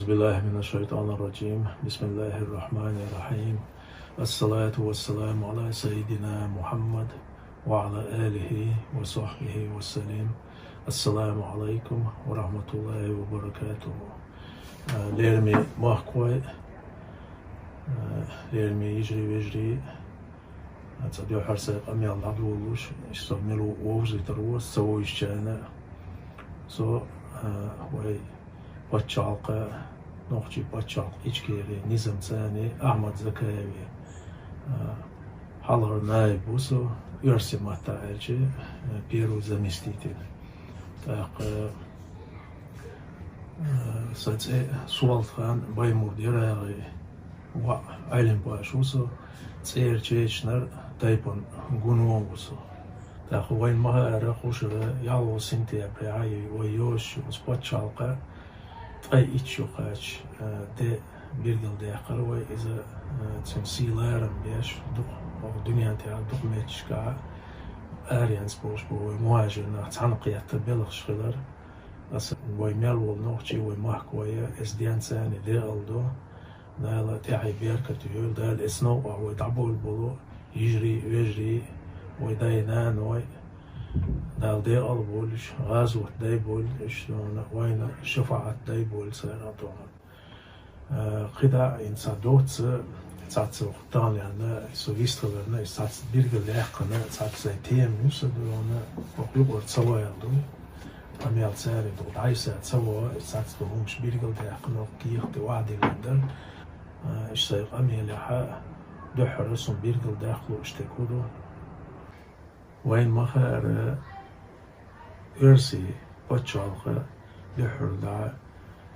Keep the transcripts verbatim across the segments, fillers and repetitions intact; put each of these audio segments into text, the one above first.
بالله من الشيطان الرجيم. بسم الله الرحمن الرحيم. الصلاة والسلام على سيدنا محمد وعلى آله وصحبه وسلم. السلام عليكم ورحمة الله وبركاته. Э, лераме махкой, э, лераме йижарий-вежарий, цхьа дуьххьара сайн къамел дӀадолалуш, иштта мел вовзийтар ву аса ца вовзачарна. Со, э, вай паччахьалкхе, нохчий паччахьалкхе Ичкери низамца Ахьмад Закаевн, э, хьалхара наиб ву со, оьрсийн маттахь аьлча, э, первый заместитель. ТӀаккха, э, сан цӀи Солтхан Баймурд-ЯрагӀи, воӀ Ӏелимпаш ву со, цӀера чечанара тайпан гуно ву со. ТӀаккха вайна ма-хаъара, кхушара ялхо сентябрехь вай йозуш йолчу паччахьалкхе ткъе итт шо кхаьчча, э, де билгалдаьккхира вай иза, э, цуьнан сий-ларам беш, дукха, оха дуьнен тӀехь дукха меттигашкахь арахьа болуш бу вай мухӀажир нах цхьаьна кхетта белхаш хилар. Аса вай мел волу нохчий, вай махкой, эцу денца декъала до. Дала тӀаьхье беркате йойла, Дала эцу новкъахь вай дӀабовла болу йижарий, вежарий, вай дай-наной, Дала декъала бойла уьш, гӀазот дай бойла уьш, вайна шафаӀат дай бойла цара тохана. Э, кхидӀа а хӀинца доцца, цхьацца ваха тахана, со вистхиларна, иза цхьацца билгалдаьккхина, цхьацца сайн тема ю сан дуьйна, хӀокху юкъара ца ваьлла ду. Къамел цаьрга дӀасса ца ваха, иза цхьацца долу хӀумнаш билгалдаьккхина, хӀокху кехат тӀе охьадиллина дара. Э, иштта сайн къамелехь дуьххьара суна билгалдаккха лууш дерг хӀун ду? Вайна ма-хаъара, оьрсийн пачхьалкхе дуьххьара дӀа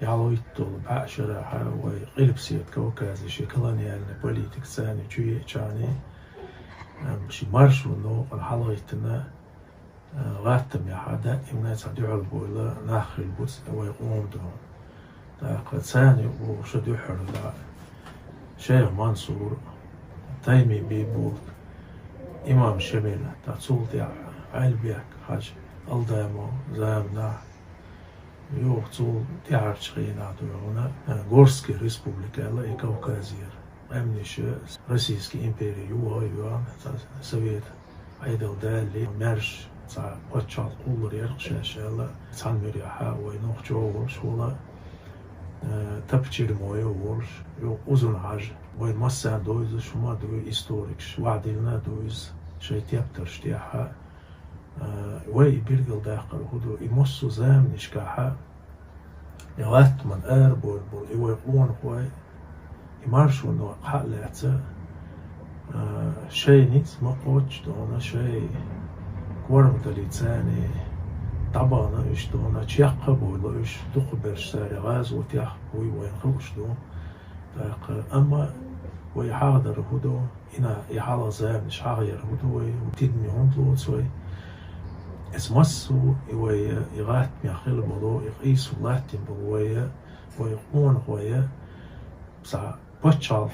ялхитталгӀа бӀе шарахь вай Къилбаседа Кавказе шен колониальни политика царна чу еъча, ам, шен маршонан новкъана хьалагӀиттина, а, гӀаттамехь даимна цхьа дуьхьал бовла нах хилла бу вай къоман дуьхьа. ТӀаккха царна юкъа ву ша дуьххьара дӀа Шайх Мансур, Тайми Бийбург, имам Шемил, тӀаккха цул тӀаьхьа Ӏелбек-Хьаьжа Алдамов заманахь, юха цул тӀаьхьарчу хенахь ду хьуна, э, Горский республика аьлла и Кавказера. Къаьмнаш Российский импери юха а йоьхна, цхьа Совет Ӏедал далале, маьрша цхьа пачхьалкх кхуллур яра-кх шаьш аьлла, цхьана муьрехь вай нохчо а волуш хилла, э, Тапа Чермоев а волуш, юха Узун-Хьаьжа, вай массарна довзуш хӀума а ду историкаш, охьадиллина а ду иза шайн тептарш тӀехь. Э, вай и билгалдаккхар хӀун ду, и массо а заманашкахь, и гӀаттаман арабевлла болу и вай къонахой, и маршонан новкъа хьа а лаьцна, а, шайн ницкъ ма кхоччу ду хьуна, шайн корматаллица дӀабахана уьш ду хьуна, чекх а бевлла уьш, дукхахберш цара гӀазотехь, вуй вайна хууш ду. ТӀаккха, амма вай хьахадар хӀун ду, и на, и хьалха заманаш хьахаяр хӀун ду вай, тидаме хӀунда лоцу вай? Эцу массо а и вай, и гӀаттамехь хилла болу, и къийсо латтийна болу вай, вай къонахой, цхьа пачхьалкх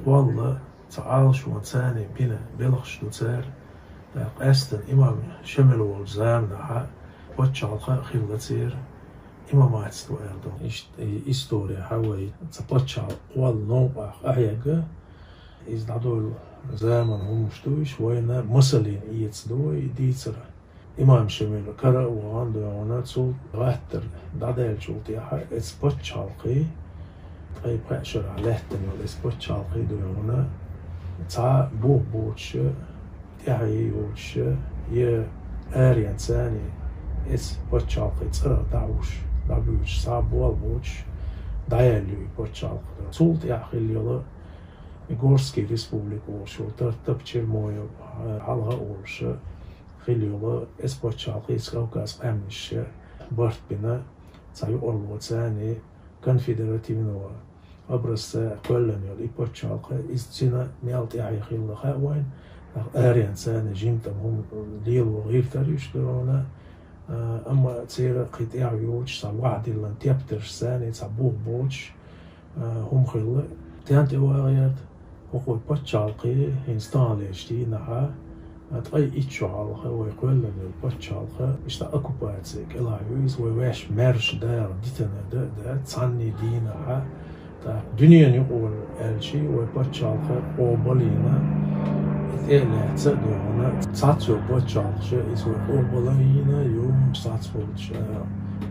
кхолла, цхьа Ӏалашонца бина белхаш ду цара. ТӀаккха къаьсттина имам Шемил волчу заманахь пачхьалкх а хилла церан, имаматство аьлла ду. Иштта и историяхь вай цхьа пачхьалкх кхолла новкъахь къахьегна, иза дӀадовлу заманан хӀуманаш ду уьш, вайна масална эца ду вай и дийцар. Имам Шемил кара а вахана ду хьуна, цул гӀаттар дӀадаьллачул тӀаьхьа эцу пачхьалкхе, ткъе пхеа шарахь лаьттина йолу эцу пачхьалкхе ду хьуна, цхьа бух боцуш, тӀаьхье йоцуш, я арахьа царна эцу пачхьалкхе цӀарах дӀа а уьш, дӀабуьйлуш, цхьа болх боцуш, дӀаяьлла ю и пачхьалкх. Цул тӀаьхьа хилла йолу и Горский республика волуш йолу Тар-, Тапа Чермоев, хьалха а волуш, хилла йолу эцу пачхьалкхе, Кавказ къаьмнаш барт бина, цхьа юкъарло царна конфедеративного образца кхоьллина йолу и пачхьалкх, иза цуьнан мел тӀаьхье хилла хаьа вайна, тӀаккха арахьа царна жимма тӀам хӀума лело гӀиртар уьш ду хьуна, а, амма церан кхин тӀаьхье йоцуш, цхьа охьадиллина тептарш царна, цхьа бух боцуш, а, хӀума хилла. Стенна тӀе ваха гӀерта, хӀокху пачхьалкхе хӀинца таханлерчу дийнахь Ткъе итт шо хьалха вай кхоьллина йолу пачхьалкх, иштта оккупаци кӀелахь ю иза, вай ваьш маьрша дагӀа дитина дан а дац, цхьанне дийнахьа. ТӀаккха дуьненан юкъара аьлча, вай пачхьалкх къобалйина, и тӀе а лаьцна а дуьхьал, цхьацца йолу пачхьалкхаш иза вай къобалйина ю, цхьацца болчу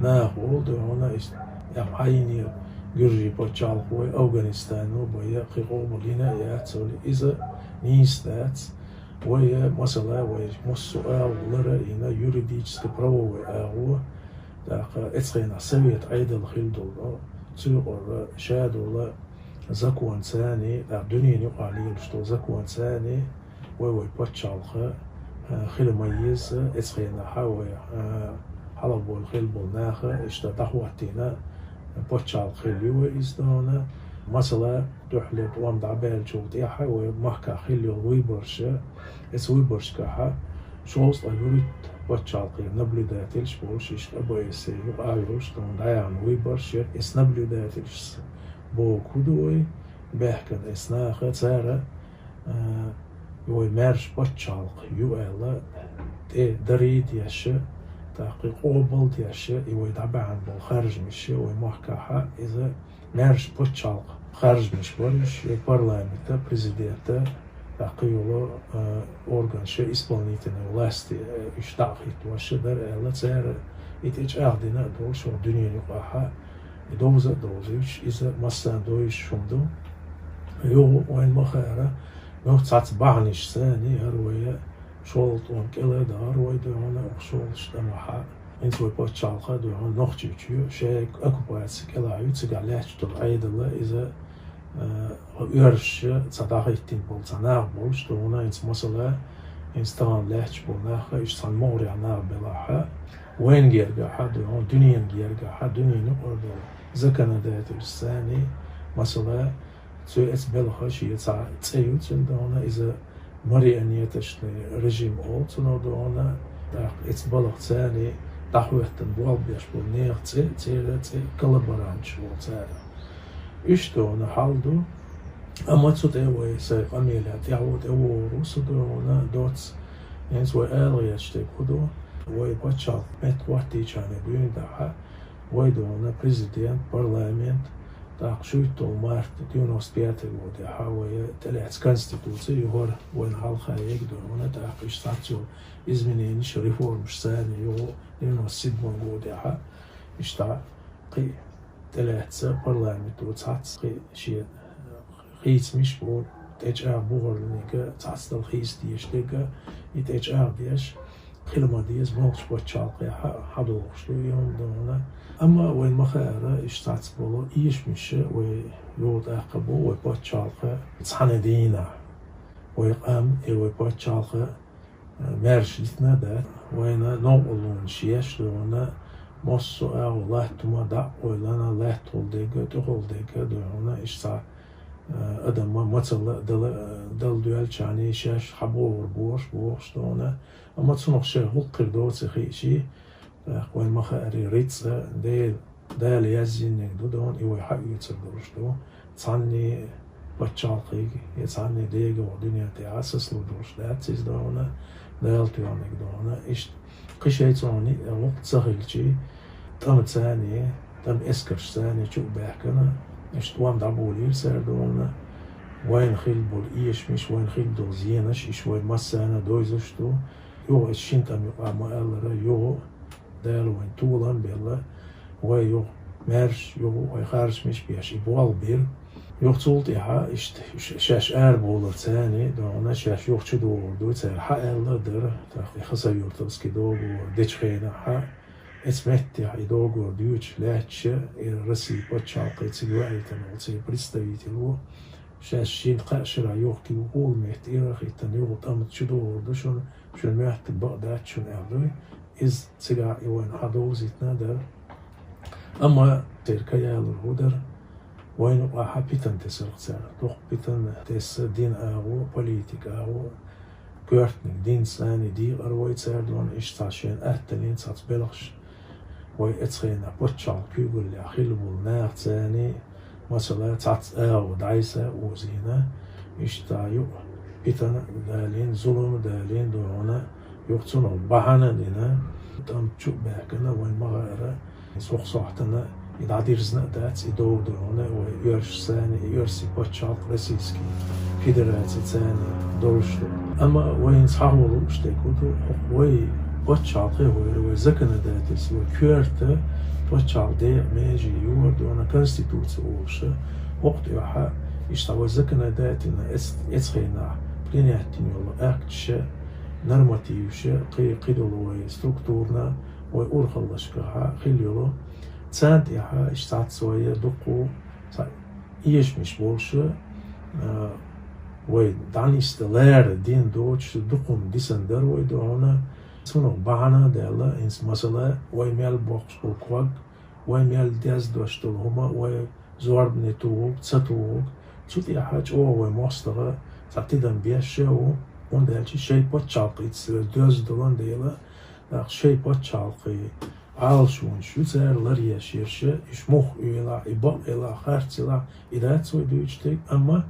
наха олу дуьхьал, иштта, тӀаккха хьайна гуьржийн пачхьалкх вай, Афганистано бай, кхин къобалйина а яц, иза нийса дац. Вай, масала, вай массо а агӀо лара а йина, юридически правовой агӀо, тӀаккха оцу хенахь совет Ӏедал хилла долу, цу юкъара ша долу законцаний, тӀаккха дуьненан юкъахь лелаш долу законцаний, вай, вай пачхьалкх, а, хила ма еза, оцу хенахь вай, а, хьалха болу хилла болу наха, иштта дӀахӀоттийна пачхьалкх хилла ю вай иза дуьхьал. Масала, дуьххьарлера тӀом дӀабаьллачул тӀаьхьа вай махкахь хилла йолу выбораш, оцу выборашкахь шовзткъе вуьрхӀитта пачхьалкхийн наблюдательш болуш, иштта ОБСЕ юкъахь йолуш, тхуна дӀаяхна выбораш яра. Оцу наблюдательш бохург хӀун ду вай? Баьхкина оцу наха, цара, а, и вай маьрша пачхьалкх ю аьлла, тӀе дарий деш, тӀаккха къобал деш, и вай дӀабаьхьна болу харжамаш, вай махкахь иза маьрша пачхьалкхан харжамаш бара уьш, я парламента, президента, тӀаккха йолу, а, органаш, исполнительной власти, а, уьш дӀа а хӀиттош дара аьлла, цара и тӀечӀагӀдина а долуш, дуьненан юкъахь и довза а довзуьйтуш, иза массарна довзуьйтуш хӀума ду. Юха вайна ма-хаъара, юха цхьацца бахьанашцаний, хӀара вай шолгӀа тӀом кӀел а дахара вай дуьхьал, укх шолгӀачу тӀамехь. ХӀинца вай пачхьалкх дуьхьал Нохчийчу ю, шайн оккупаци кӀелахь ю, цигахь лаьтташ долу Ӏедал, иза, а, оьрсаша цхьа дӀахӀиттина болу цхьа нах болуш дуьхьал, хӀинца масала, хӀинца тахана лаьтташ болу нах, иштта цхьана могӀарехь нах белахь, вайна гергахь дуьхьал, дуьненан гергахь, дуьненан юкъара долу законодательшцаний, масала, цу оцу балхах шен цхьа цӀе ю цуьнан дуьхьал, иза марионеточный режим олу цунах дуьхьал, тӀаккха оцу балхацаний дӀахӀоьттина болх беш болу нехан цӀе, церан цӀе коллаборанташ олу цара. Уьш дуьхьал хьал ду, амма цу тӀе вай сайн къамелехь тӀаьхьо тӀе вогӀур ву со дуьхьал, доцца, хӀинца вай ала гӀерташ дерг хӀун ду, вай пачхьалкх меттахӀоттийчарна дуьйна дахьа, вай дуьхьал президент, парламент, тӀаккха шуьйтталгӀа марта девяносто пятый годехь вай тӀелаьцна конституци ю хӀара вайна хьалха ерг дуьхьал, тӀаккха иштта цхьацца йолу изменениш, реформаш царна ю девяносто седьмой годехь, иштта кхин тӀелаьцна парламенто цхьацца кхин шен хийцамаш бу, тӀечӀагӀбухарниг цхьацдала хийца дезаш дерг, и тӀечӀагӀдеш, хила ма деза, муьлххачу пачхьалкхехь хьадогӀуш ду и хӀума дуьхьал. Амма вайна ма-хаъара, иштта цхьацца болу эшамаш вай юха тӀаккха бу, вай пачхьалкх цхьана дийнахь. Вай къам, и вай пачхьалкх маьрша дитина а дац, вайна новкъарлонаш еш дуьхьал, массо а агӀо латта хӀума дӀа а къойлана, лаьттахула дерг, тӀехула дерг дуьхьал, иштта цхьа, а, адам ма-, мацалла а дала, а, дала доьллачарний шаьш хьабогӀур бохуш, бохуш дуьхьал. Амма цунах шайн гӀуллакх хир доций хиъчий, тӀаккха вайна ма-хаъара, рицкъа, Дела, Дала яздинарг ду дуьхьал, и вай хьаоьцур долуш ду. Цхьанне пачхьалкхе я цхьанне дегӀо дуьнен тӀехь сацалур долуш дац иза дуьхьал, Дала тоьхнарг дуьхьал. Иштта кхин шайн цунах ниъ а гӀуллакх ца хилчий, тӀамцаний, тӀаман эскаршцаний чу а баьхкина, иштта тӀом дӀаболийра цара дуьхьал. Вайна хилла болу эшамаш, вайна хилла долу зенаш, иштта вай массарна довзуш ду. Юха оцу шина тӀама юкъахь ма-аллара, юха Дала вайна толам а белла, вай юха маьрша, юха вай харжамаш а беш, и болх бира. Юха цул тӀаьхьа иштта ш-, шаьш арабовларцаний дуьхьал, шаьш юха чудогӀур ду, цара хьааьлла а дара, тӀаккха и Хасавюртовский договор дечу хенахь, оцу меттехь и договор доьдуш лаьтташ, и Россин пачхьалкхе цига ваийтина волу церан представитель ву, шаьш шина-кхаа шарахь юха куьйга гӀур метта ирахӀиттина, юха тӀамца чудогӀур ду шуна, шуна моьттург бакъ дац шуна аьлла дуй. Иза цигахь и вайна хьадовзийтина а дара. Амма церан ка ялур хӀун дара? Вайна юкъахь питана тесарх цара. Дукха питана тесна динан агӀо, политикан агӀо, коьртаниг динцаний дийкъар вай цара дуьхьал, иштта цхьа шайна аттанийн цхьацца белхаш. Вай оцу хенахь пачхьалкхан куьйгаллехь хилла болу нахацаний, масала, цхьацца агӀо дӀасаозийна, иштта юкъа Питана далийна, зулам далийна ду хьуна, юха цунах бахьана а дина, тӀам чу а баьхкина, вайн ма хаара, сох сохьтана, и дӀадирзина а дац, и дов ду хьуна, вай оьрсашца а, и оьрсийн пачхьалкх Российский Федераци царна долуш ду. Амма вайна цхьа хӀума лууш дерг хӀун ду, хӀокху вай пачхьалкхе хӀора, вай законодательство, вай коьрта пачхьалкх декъа меже юхур ду хьуна Конституци олуш, хӀокху тӀехь иштта вай законодательно эц-, эцу хенахь принятина йолу акташ, нормативаш, кхин, кхидолу вай структурна, вай урхаллашкахь хилла йолу. Царна тӀехь иштта цхьацца вай дуккха цхьа эшамаш болуш, а, вай дӀанисдан лара дин доцуш дуккха хӀума дисина дара вай ду хьуна. Цунах бахьана а даьлла, хӀинца масала, вай мел боккхуш болу ког, вай мел дездеш долу хӀума, вай зорбане тухург, ца тухург, цу тӀехь чӀогӀа вай мостагӀа цхьа тидам беш а ву, хӀунда аьлча шайн пачхьалкхица доьзна долун дела, тӀаккха шайн пачхьалкхе Ӏалашонаш ю цара ларъеш ерш, уьш муха уьйлахь, и бакъ елахь, харц елахь, и дац вай дуьйцуш дерг, амма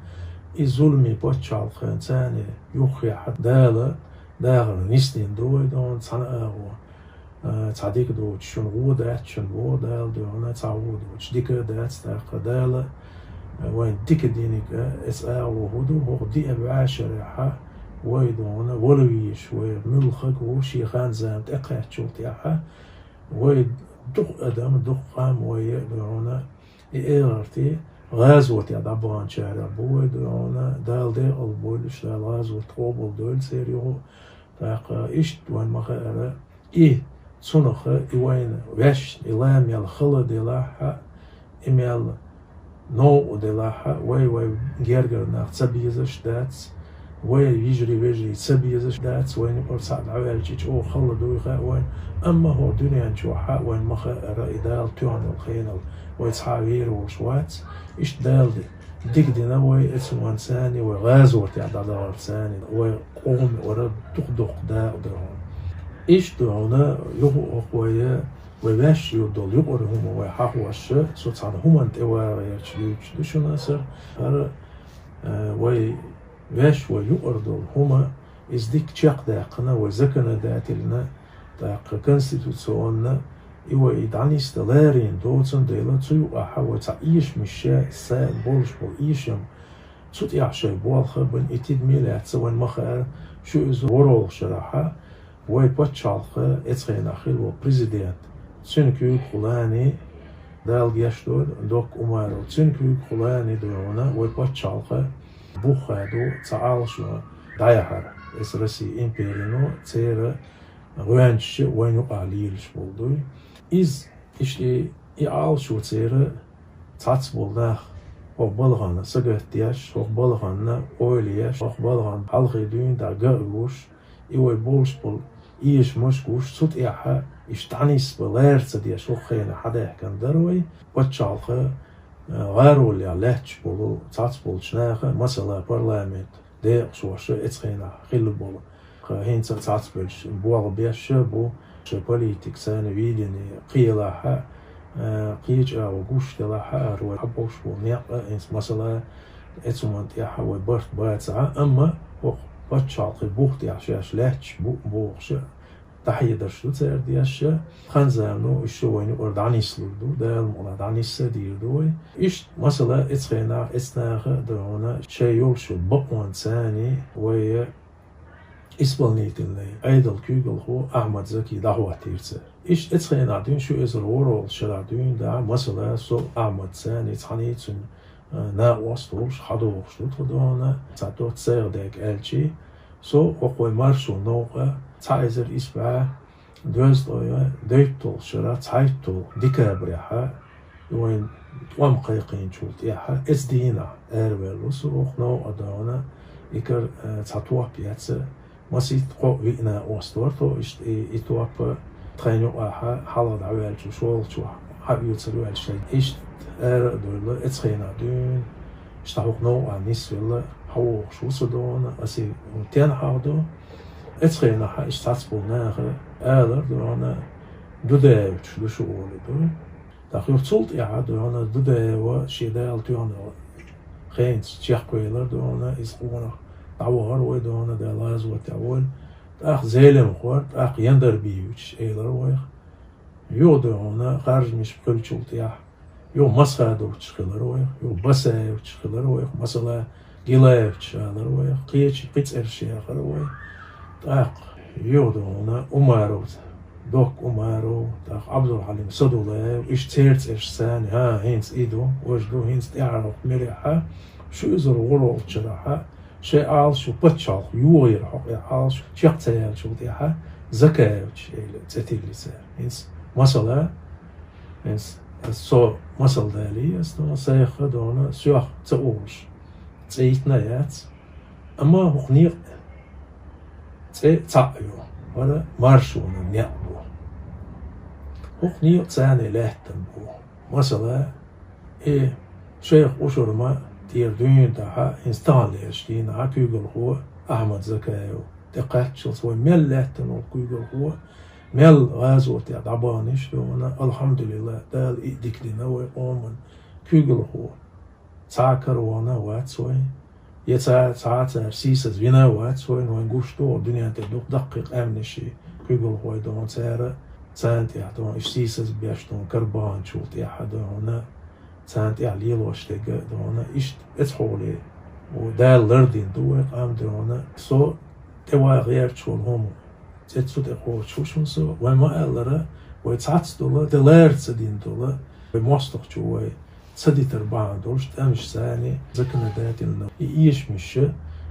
и зуламе пачхьалкхана царна юххехь Дала дахар нисдина ду вай ду хьуна цхьана агӀор. А, цхьа дика доцуш шуна гӀо дац, шуна боху Дала ду хьуна, цхьа гӀо доцуш дика а дац, тӀаккха Дала, а, вайна дика диниг а, эцу агӀо хӀун ду, хӀокху диъ бӀе шарахь вай ду хьуна вала везаш, вай муьлххачу шен хан-зама тӀекхаьччул тӀаьхьа, вай дукха адам, дукха къам вай а ду хьуна, и эгӀарте гӀазотехь дӀабаханчарех бу вай ду хьуна, Дала декъал бойла уьш, Дала гӀазот къобалдойла церан юха. ТӀаккха иштта вайн ма хаара, и цунах, и вайна ваьшна, и ла мел хала делахь а, и мел новкъа делахь а, вай, вай гергара нах ца безаш дац, вай йижарий-вежарий ца безаш дац, вайна юкъара цхьаъ дӀаваьлча чӀогӀа хала дуй хаьа вайна, амма хӀокху дуьнен чохь а вайн ма хаара, и Дала тоьхна йолу хенал вай цхьа а вер волуш вац, иштта Дала де. Дика дина вай эцу хӀуманца а, вай гӀазотехь дӀадахарца а, вай къоман юкъара дукха-дукха дакъа ду хьуна. Иштта ду хьуна юха а хӀокху вай, вай ваьш ю долу юкъара хӀума вай хьахош, со цхьана хӀуманна тӀе вагӀерча дуьйцуш ду шуна аса. ХӀара, а, вай ваьш вай юкъара долу хӀума, иза дика чекхдаьккхина вай законодательно, тӀаккха конституционно, и вай и дӀанисдан ларийна доцун дела, цу юкъахь вай цхьа эшамаш, ша, сан болуш болу эшам, цу тӀехь шайн болх а бан, и тидаме а лаьцна вайн ма хаара, шу иза ворхӀалгӀа шарахь вай пачхьалкх эцу хенахь хилла волу президент, цуьнан куьйгахула а, Дала гечдойла, Докка Умаров, цуьнан куьйгахула а ду хьуна вай пачхьалкх бух хадо цхьа Ӏалашо дӀаяхьар, эцу Россин империно церан гӀоьнчаша вайн юкъахь лелаш болу дуй. Иза, иштта и, и Ӏалашо церан цхьацболу нах хӀокху балхана сагатдеш, хӀокху балхана ойла еш, хӀокху балхана хьалхе дуьйна дӀа ган а луш, и вай болуш болу эшамаш а гуш, цу тӀехь иштта дӀанисбан лара ца деш, хӀокху хенахь хьадаьхкина дара вай. Пачхьалкх, а, гӀароллехь лаьтташ болу цхьацболчу наха, масала, парламент декъашхоша эцу хенахь хилла болу. Кха, хӀинца а цхьацбеллачу болх беш а бу, шайн политика, царна видение кхелахь а, а, кхечу агӀор гуш делахь а, хӀара вай хьабовш болу некъ а, хӀинца, масала, эцу хӀуманна тӀехь вай барт бацахь а, амма хӀокху пачхьалкхе бух тӀехь шаьш лаьтташ бу бохуш а, дӀахьедарш ду цара деш а, хан-замано уьш шу вайн юкъара дӀанислур ду, Дала мукъалахь дӀанисса а дийр ду вай. Иштта, масала, эцу хенахь, эцу наха а ду хьуна шайн йолуш йолу бакъонца а вай исполнительный Ӏедалан куьйгалхо Ахьмад Заки дӀахӀоттийра цара. Иштта эцу хенахь дуьйна, ши эзар ворхӀалгӀачу шарахь дуьйна дӀа, масала, со Ахьмадца а цхьаьний цуьнан, а, накъост волуш хьадогӀуш ду тхо ду хьуна, цхьа тӀоццу сайгӀа дерг аьлчий, со хӀокху вай маршонан новкъа цхьа эзар исс бӀе дезткъе дейтталгӀачу шарахь цхьайтталгӀа декабрехь, вайн тӀом кхайкхийначул тӀаьхьа, эцу дийнахь араваьлла ву со хӀокху новкъа ду хьуна, и кара, э, цхьа топ эцна, масийтта кхоъ-виъ накъост вара тхо, иштта и, и топ тхайна юкъахь хьалха дӀаваьллачу шолгӀачохь хьаоьцур ваьлла шайн. Иштта ара а довлла, эцу хенахь дуьйна, иштта хӀокху новкъахь нисвелла, хьавогӀуш ву со ду хьуна, аса и тенна хьаха ду. Эцу хенахь иштта цхьацболу наха алар ду хьуна, Дудаевчаш ду шу олур ду. ТӀаккха юха цул тӀаьхьа ду хьуна Дудаева шен Дала тоьхна хенца чекхвелар ду хьуна, иза къонах дӀавахар вай дона, Дала гӀазотехь волу. ТӀаккха Зелимхор, тӀаккха Яндарбиевич элира вайх. Юха дона харжамаш хиллачул тӀехь, юха Масхадович хилира вайх, юха Басаевич хилира вайх, масала, Гилаевич алара вайх, кхечи кхин цӀераш яхара вай. ТӀаккха юха дона Умаров, Докка Умаров, тӀаккха Ӏабдулхьалим Садулаев, иштта церан цӀераш санна, хӀан, хӀинца и ду, важа ду, хӀинца тӀаьхьаралгӀа мирехьа, ши эзар вуьрхӀалгӀачу шарахьа, шайн Ӏалашо пачхьалкх йогӀийра хьокъехь Ӏалашо чекх ца яьллачул тӀаьхьа Закаевич элира цӀе тиллина цара. ХӀинца масала, хӀинца аса со масал далий, аса дона сайх а дона соьх ца олуш цӀе йитина яц. Амма хӀокху некъан цӀе цхьаъ ю, хӀара Маршонан некъ бу. ХӀокху некъан царна лаьттан бу. Масала, и шайх Ушурма тӀера дуьйна дахьа, хӀинца таханлерчу дийнахьа куьйгалхо Ахьмад Закаев тӀекхаччалц вай мел лаьттина волу куьйгалхо, мел гӀазотехь дӀабаханаш ду вайна, алхьамдулиллахӀ, Дала и дика дина вай къоман куьйгалхо. Цхьа а каравана вац вай, я цхьа, цхьа а цара сийсаз вина вац вай, вайн гуш ду, дуьнен тӀе дукха даккхий къаьмнаший куьйгалхой ду вайна цара, царна тӀехь ду вайна, иштта сийсаз беш ду вайна карабаханчул тӀехьа ду вайна, царна тӀехь лелош дерг а ду вайна, иштта эцхьоле, ву Дала лардина ду вай къам ду вайна, со тӀе ван гӀерташ волу хӀума. ЦӀе цу тӀе кхочуш ву шуна со, вай ма-аллара, вай цхьацца долу, де лара ца дина долу, вай мостагӀчо вай ца дитар бахьана долуш, тӀемаш санна, законодательно и эшамаш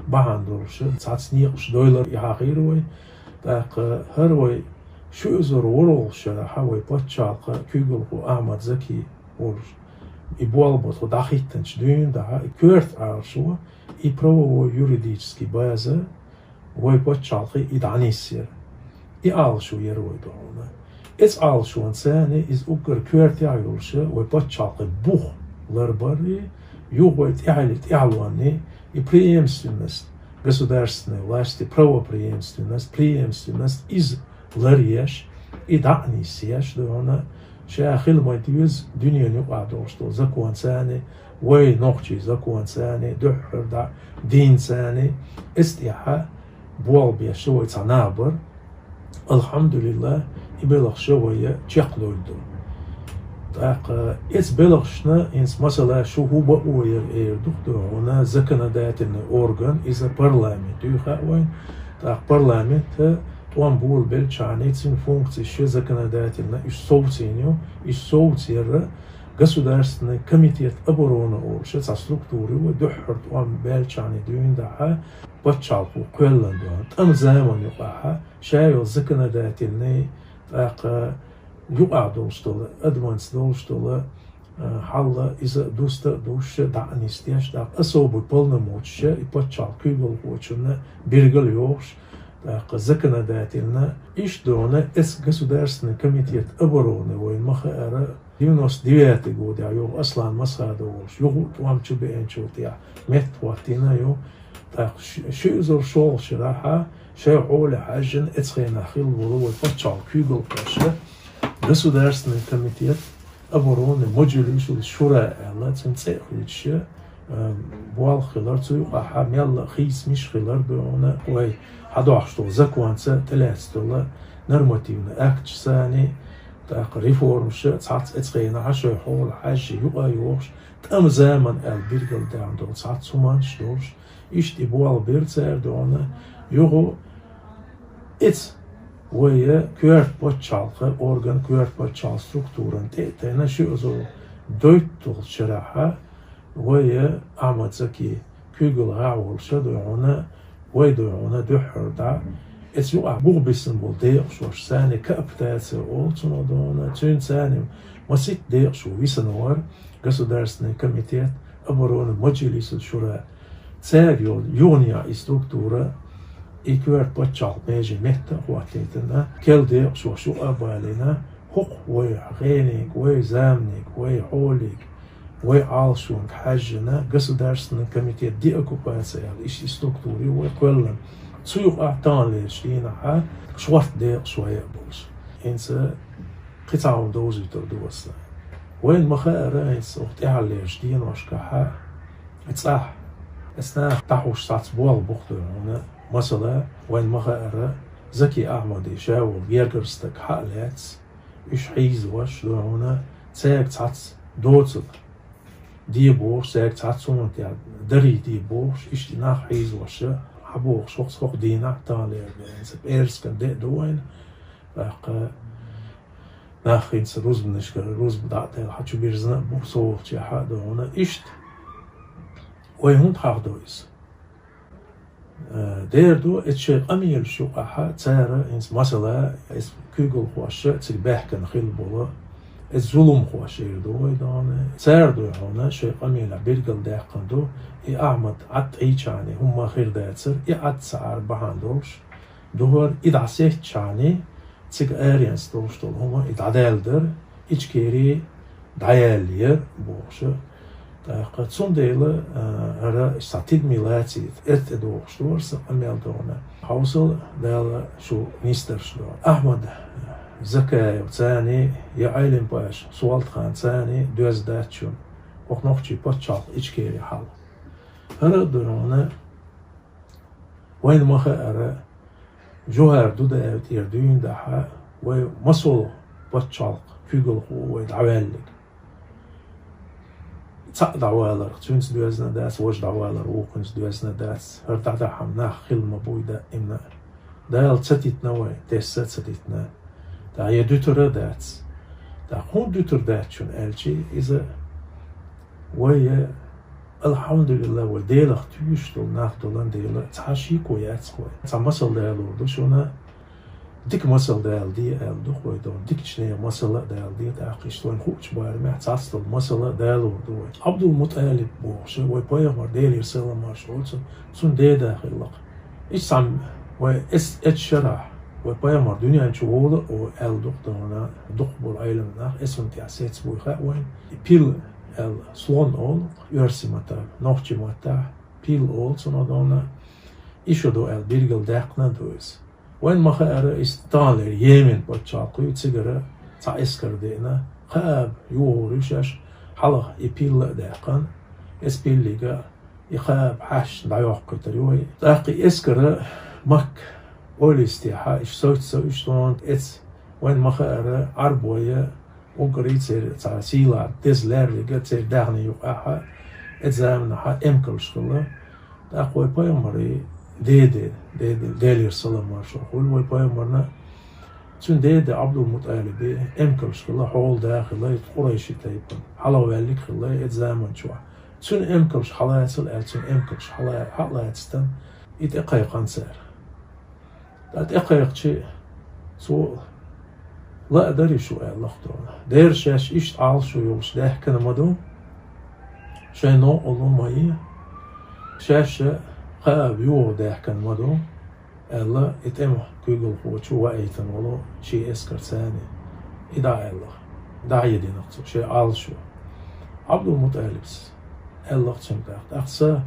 бахьана долуш, цхьацца некъаш дойлар и хьахийра вай. ТӀаккха хӀара вай ши эзар ворхӀалгӀа шарахьа вай пачхьалкхан куьйгалхо Ахьмад Заки волуш, и болх бан тхо дӀахӀиттинчу дуьйна дахьа, и коьрта Ӏалашо, и правовой юридический база, вай пачхьалкхе и дӀанисъяра. И Ӏалашо яра вай ду вайна. Эцу Ӏалашонца царна иза уггар коьртехь а йолуш, вай пачхьалкхе бух ларбар и, юха вай тӀаьхье-, тӀаьхьалонна и преемственность государственной власти, правопреемственность, преемственность иза ларъеш, и дӀа а нисъеш ду вайна, ша хила ма деза дуьненан юкъахь долуш долу законца царна, вай нохчийн законца царна, дуьххьара дӀа динца царна, эцу тӀехьа болх беш ю вай цхьа нах бар. АлхьамдулиллахӀ, и белхаш вай чекхдевлла ду. ТӀаккха эцу белхашна, хӀинца масала шу хӀун бан ойла эр ду-кх ду хьуна, законодательный орган, иза парламент ю хаьа вайна. ТӀаккха парламент тӀом болабелчхьана, цуьнан функцеш законодательно уьш совцийна ю, уьш совцаярра Государственный комитет обороны олуш цхьа структура ю, дуьххьара тӀом баьллачхьана дуьйна дахьа, пачхьалкхо кхоьллина ду вайна. ТӀеман заманан юкъахьа ша йолу законодательный, тӀаккха юкъахь долуш долу, адамашца долуш долу, а, хьал иза дуста а дуьсуш, дӀа а нисдеш, тӀаккха особый полномочеш и пачхьалкхан куьйгалхочунна билгал а йохуш, тӀаккха законодательно иштта ду вайна эцу Государственный комитет обороны вайна ма-хаъара, девяносто девятый годехь юха Аслан Масхадов волуш, юха а тӀом чу беанчул тӀехьа меттахӀоттийна ю, тӀаккха ши-, ши эзар шолгӀачу шарахьа шайн хьоле хьаьжжина эцу хенахь хилла волу вай пачхьалкхан куьйгалхоша Государственный комитет обороны Маджлисул Шура аьлла, цуьнан цӀе а хуьйцуш, а, болх хилар, цу юкъахьа мелла а хийцамаш хилар ду вайна, вай хьадохьуш долу законца тӀелаьцна долу нормативный акташ санна, тӀаккха реформаша цхьацца эцу хенахьа шайн хьоле хьаьжжина юкъа а йохуш, тӀеман заман аьлла билгалдаьхна долу цхьацца хӀуманаш долуш, иштта и болх бира цара ду вайна, юха эцу вай коьрта пачхьалкхан орган, коьрта пачхьалкхан структуран тӀе а тайна, ши эзар дейтталгӀачу шарахьа вай Ахьмад Заки куьйгалхо волуш ду вайна, вай ду вайна дуьххьара дӀа. Эцу юкъахь бух бисина болу декъашхоша санна, кооптация олу цунах ду вайна, цуьнца санна масийтта декъашхо висина вара Государственный комитет обороны Маджлисул Шура. Цаьрга йолу юханехьа и структура, и коьрта пачхьалкхан меже метта а хӀоттийтина, керла декъашхоша юкъа а балийна, хӀокху вай гӀениг, вай заманиг, вай хьолиг, вай Ӏалашонга хьаьжжина Государственный комитет деоккупации аьлла, иштта и структура ю вай кхоьллина. Цу юкъахь таханлерчу дийнахьа шортта декъашхой а болуш. ХӀинца кхин цхьа хӀума довзуьйтур ду аса. Вайна ма-хаъара, хӀинца хӀокху тӀаьхьаллерчу деношкахьа цӀахь Эс наха дӀахьуш сац болх бу-кх хьуна, масала, вайна ма хаъара, Заки Ахьмади ша волу гергара стаг хьа а лаьцна, уьш хьийзош ду хьуна, цаьрга цхьацца доцург де бохуш, цаьрга цхьацца хӀуманна тӀехь дарий де бохуш, иштта нах хьийзош, хьабохуш, хӀокху, хӀокху дийнахь таханлера бен, пӀераскан де а ду вайна, тӀаккха нах хӀинца рузбанашкара рузба дӀа а делла, хьа чу бирзина а бу, со волчохь а ду хьуна. Иштта вай хӀунда хьахадо иза? Э, дера ду, эцу шайн къамелаш юкъахь цара, хӀинца масала, эс куьйгалхоша цига баьхкина хилла болу, эс зуламхоша эр ду вай догӀна. Цара ду хьуна, шайн къамелехь билгалдаьккхина ду, и Ахьмад Ӏад Ӏийчахьана хӀумма хир дацара, и Ӏад ца Ӏар бахьана долуш, духар и дӀасеттачхьана, цига аренца долуш долу хӀума и дӀадаьлла дара, Ичкери дӀаяьлла яра бохуш. ТӀаккха цундела, а, хӀара схьа тидаме лацийта, эт тӀе дохуш ду хӀара сан къамел догӀна. Хьовсал, Дала шу нисдарш до. Ахьмад Закаев царний, я Ӏелим-паша Солтхан царний доьзна дац шуна хӀокху нохчийн пачхьалкх Ичкери хьал. ХӀара а ду хьуна, вайна ма хаъара, Жухар Дудаев тӀера дуьйна дахьа, вай масолгӀа пачхьалкх куьйгалхо вай дӀаваьллиг. Цхьаъ дӀаваларх цуьнца доьзна дац, важа дӀавалар вукхуьнца доьзна дац. ХӀара дӀадахьа нах хилла ма буй даимна. Дала ца титна вай, тесса а ца титна. ТӀаккха я дуьтур а дац. ТӀаккха хӀунда дуьтур дац шуна аьлчи, иза вай, алхьамдулиллахӀ, вай Делах туьйсуш долу нах долан дела, цхьа шеко яц-кх вай. Цхьа масал далор ду шуна, дика масал дала де аьлла ду-кх вай догӀна, дикачу нехан масал а дала де, тӀаккха иштта вайна хуучу барамехь цхьацца долу масал а далор ду вай. Ӏабдул-МутӀалиб бохуш, вай пайхамар, Делера салам-маршалла хуьлда цунна, цуьнан деда хилла-кх. Иштта цхьаьна вай эс-, эцу шарахь, вай пайхамар дуьнен чу волу а аьлла ду-кх догӀна, дукхахболу Ӏелам нах, эс хӀунда тӀехь сецбуй хаьа вайна. И пил аьлла, слон олу оьрсийн маттахь, нохчийн маттахь пил олу цунах догӀна. И шо ду аьлла билгалдаьккхина а ду иза. Вайна ма хаъара, иза таханлера Йемен пачхьалкх ю, цигара цхьа эскар деана, кхаба юхур ю шаьш, хьалха и пил а даьккхина, эс пиллига и кхаба хьаьшна дӀайоккхуьйтур ю вай. ТӀаккха и эскара Макка, ойла йистехьа, иштта совца ца уьш тхуна эца, вайна ма хаъара, Ӏарбойн, уггаре церан цхьа сийлахь деза лаьрриг церан даьхни юкъахь, эцу заманахь эмкалш хилла. ТӀаккха вай пайхамаран деде, деде, Делера салам-маршалла хуьлда вай пайхамарна, цуьнан деда Ӏабдул-МутӀалибан эмкалш хилла, хьолада хилла, и къурайши тайпана хьалхаваьллиг хилла эцу заман чохь. Цуьнан эмкалш хьалацал аьлла, цуьнан эмкалш хьала-, хьа а лацийта, и тӀекхайкхина цара. ТӀаккха тӀекхайкхича, цо: «Лаа дарий шу?» — аьлла-кх тхуна. Дера шаьш иштта Ӏалашо йолуш даьхкина ма ду, шайн новкъарло ма ю, шаьш кхаба юхур даьхкина ма ду, аьлла, и тӀеман куьйгалхочо ваийтина волу шен эскарца царна. И дӀа аьлла-кх, дӀахьедина-кх цо шен Ӏалашо. Ӏабдул-МутӀалибс аьлла-кх цуьнга тӀаккха: «ТӀаккха сан,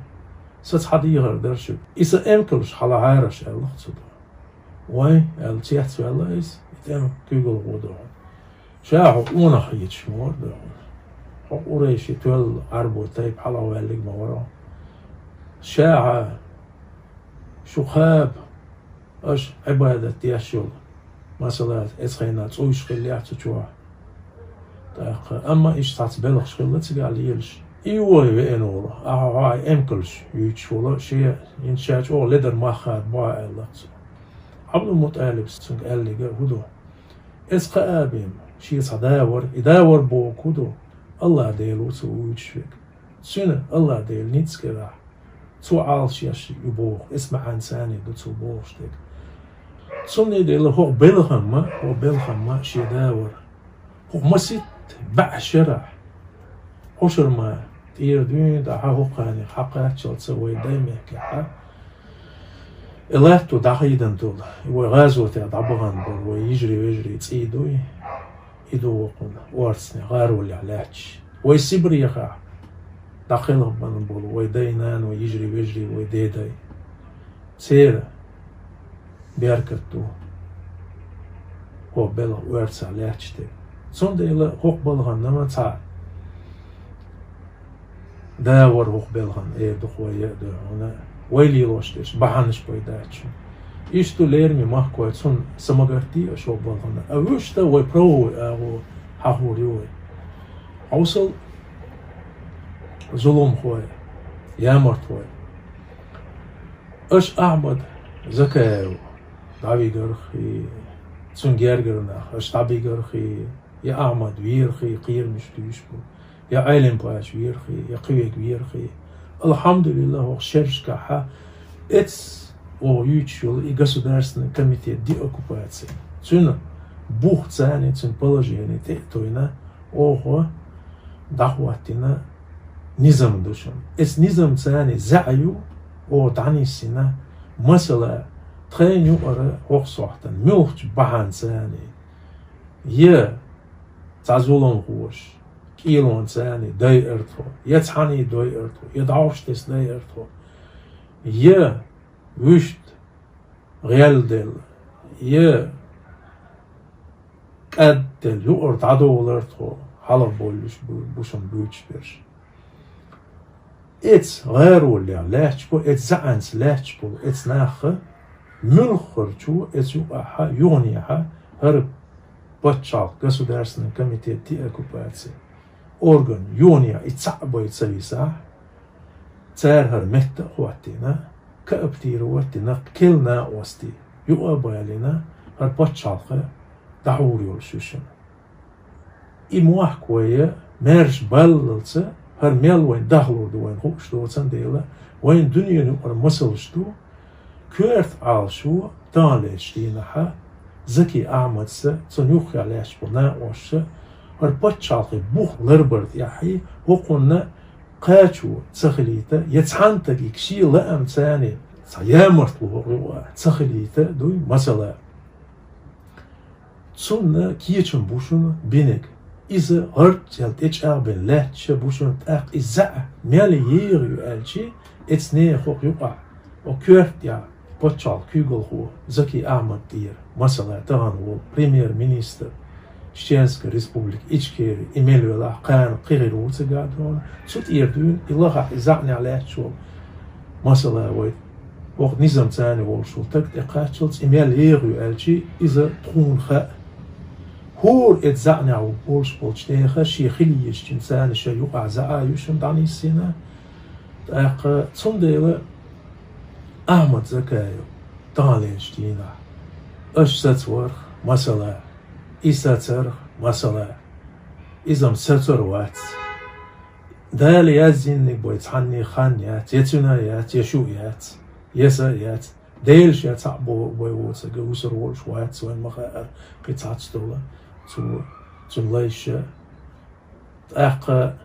сан цхьа дехар дара шуьга. И сан эмкалш хьалахьараш», — аьлла-кх цо. «Вай», — аьлла, цецваьлла иза, и тӀеман куьйгалхо догӀна. «Ша хьо къонах хеташ ма вара догӀна. Хьо къурайши тоьлла Ӏарбойн тайпа хьалхаваьллиг ма вара хьо. Ша хьа шу кхаба, аша Ӏибадат деш йолу, масала, эцу хенахь цӀуйш хиллехь цу чохь. ТӀаккха, амма иштта цхьацца белхаш хилла цигахь лелаш. И вай веана волу, ахьа хьо хьайн эмкалш юьйцуш волу, шен, хӀинца ша чӀогӀа ледар мах хадабо хьан», — аьлла-кх цо. Ӏабдул-МутӀалибс цуьнга аьллиг а хӀун ду? Эцу кхаабин шен цхьа да вара, и да вара бохург хӀун ду? АллахӀ-Дела ву цо вуьйцуш верг. Цуьнан АллахӀ-Дела ницкъ карахь, цо Ӏалашъеш ю боху, эс маьӀна царний ду цо бохуш дерг. Цундела хӀокху белхамма, хӀокху белхамма шен да вара. ХӀокху масийтта бӀе шарахь, хӀокху шарахь ма тӀера дуьйна тӀе хьан хӀокху ханех хьан кхаччалца вай дай мехкехь, и латто дӀахийдан долу, и вай гӀазотехь дӀабахана болу вай йижарий-вежарий цӀий дуй, и ду вокхунна орцане гӀаролехь лаьтташ. Вай Сибрехахь дӀакхелхабан болу вай дай-наной, йижарий-вежарий, вай дедай. Церан беркат ду хӀокху белхан оьрцахь лаьтташ дерг. Цундела хӀокху балханна ма цхьа Да вар хӀокху белхан, эр ду-кх вай а, дуй хьуна, вай лелош дерш бахьанаш пайда дац шуна. Иштта лераме махкой цунна самагарт де а шо балхана. А вуьшта вай правовой агӀо хьахор ю вай. Хьовсал, зуламхой, ямартхой. Аша Ахьмад Закаев дӀавигархий, цуьнан гергара нах аша дӀабигархий, я Ахьмад верхий, кхерамаш дуьйш бу, я Ӏелим-пача верхий, я кхин верг верхий. Алхьамдулиллах, хӀокху шерашкахьа эццахь оха юьйцуш йолу и Государственный комитет деоккупации. Цуьнан бух царна, цуьнан положение тӀе а тойна, оха дӀахӀоттийна низам ду шуна. Эцу низамца царна заьӀа ю оха дӀанисйина, масала, тхайна юкъара хӀокху сохьтана, муьлххачу бахьанца царна, я цхьа зуламхоша кӀелонца царна дайар тхо, я цхьаьна дайар тхо, я дӀовш тесна дайар тхо, я вуьшта гӀелделла, я кӀадделла юкъара дӀадовлар тхо, хьалха боллуш бу, бу шуна буьйцуш берш. Эцу гӀароллех лаьтташ бу, эцу заьӀанца лаьтташ болу эцу наха муьлххарчо эцу юкъахьа, юханехьа хӀара пачхьалкх, Государственный комитет деоккупации орган юханехьа и цхьаъ бай ца висахь, цара хӀара метта а хӀоттийна, кооптировать дина, кхел накъостий юкъа а балийна, хӀара пачхьалкх дӀахьур йолуш ю шуна. И мохк вай маьрша баллалца, хӀара мел вайн дахлур ду вайна хууш доцан дела, вайн дуьненан юкъара масалш ду, коьрта Ӏалашо таханлерчу дийнахьа Заки Ахьмадса, цунна юххехь лаьтташ болу накъосташа хӀара пачхьалкхийн бух ларбар тӀехь, хӀокхунна кхачо ца хилийта, я цхьана стагиг шен лаамца царна цхьа ямартло хӀокху юкъа ца хилийта дуй масала. Цунна кечам бу шуна бинарг. Иза гӀарццӀел тӀечӀагӀбина лаьтташ бу шуна, тӀаккха иза заьӀа мел егӀа ю аьлчи, эцу нехан хӀокху юкъахь, хӀокху коьртехь пачхьалкх куьйгалхо Заки Ахьмад тӀера, масала, тахана волу премьер-министр Чеченская Республика Ичкери, и мел велахь, кхана кхин хир ву цигахь дуьйна, цу тӀера дуьйна и лахахь, и заьӀнехь лаьтташ волу, масала, вай хӀокху низамца царна волуш волу стаг тӀекхаччалц и мел егӀа ю аьлчи, иза тхуна хаьа. ХӀора эцу заьӀнехь волуш болчу нехан шен хила езачуьнца царна шайн юкъахь заьӀа ю шуна дӀанисйина. ТӀаккха цундела Ахьмад Закаев таханлерчу дийнахь аша сацаварх, масала, и сацарх, масала, иза-м сацор вац. Дала яздинарг бай цхьанне хан яц, я цуьнан яц, я шун яц, я сан яц. Дела ша цхьаъ бохург бай воцург вусар волуш вац, вайн ма хаьара кхин цхьацца долу цо, цуьнан лайша. ТӀаккха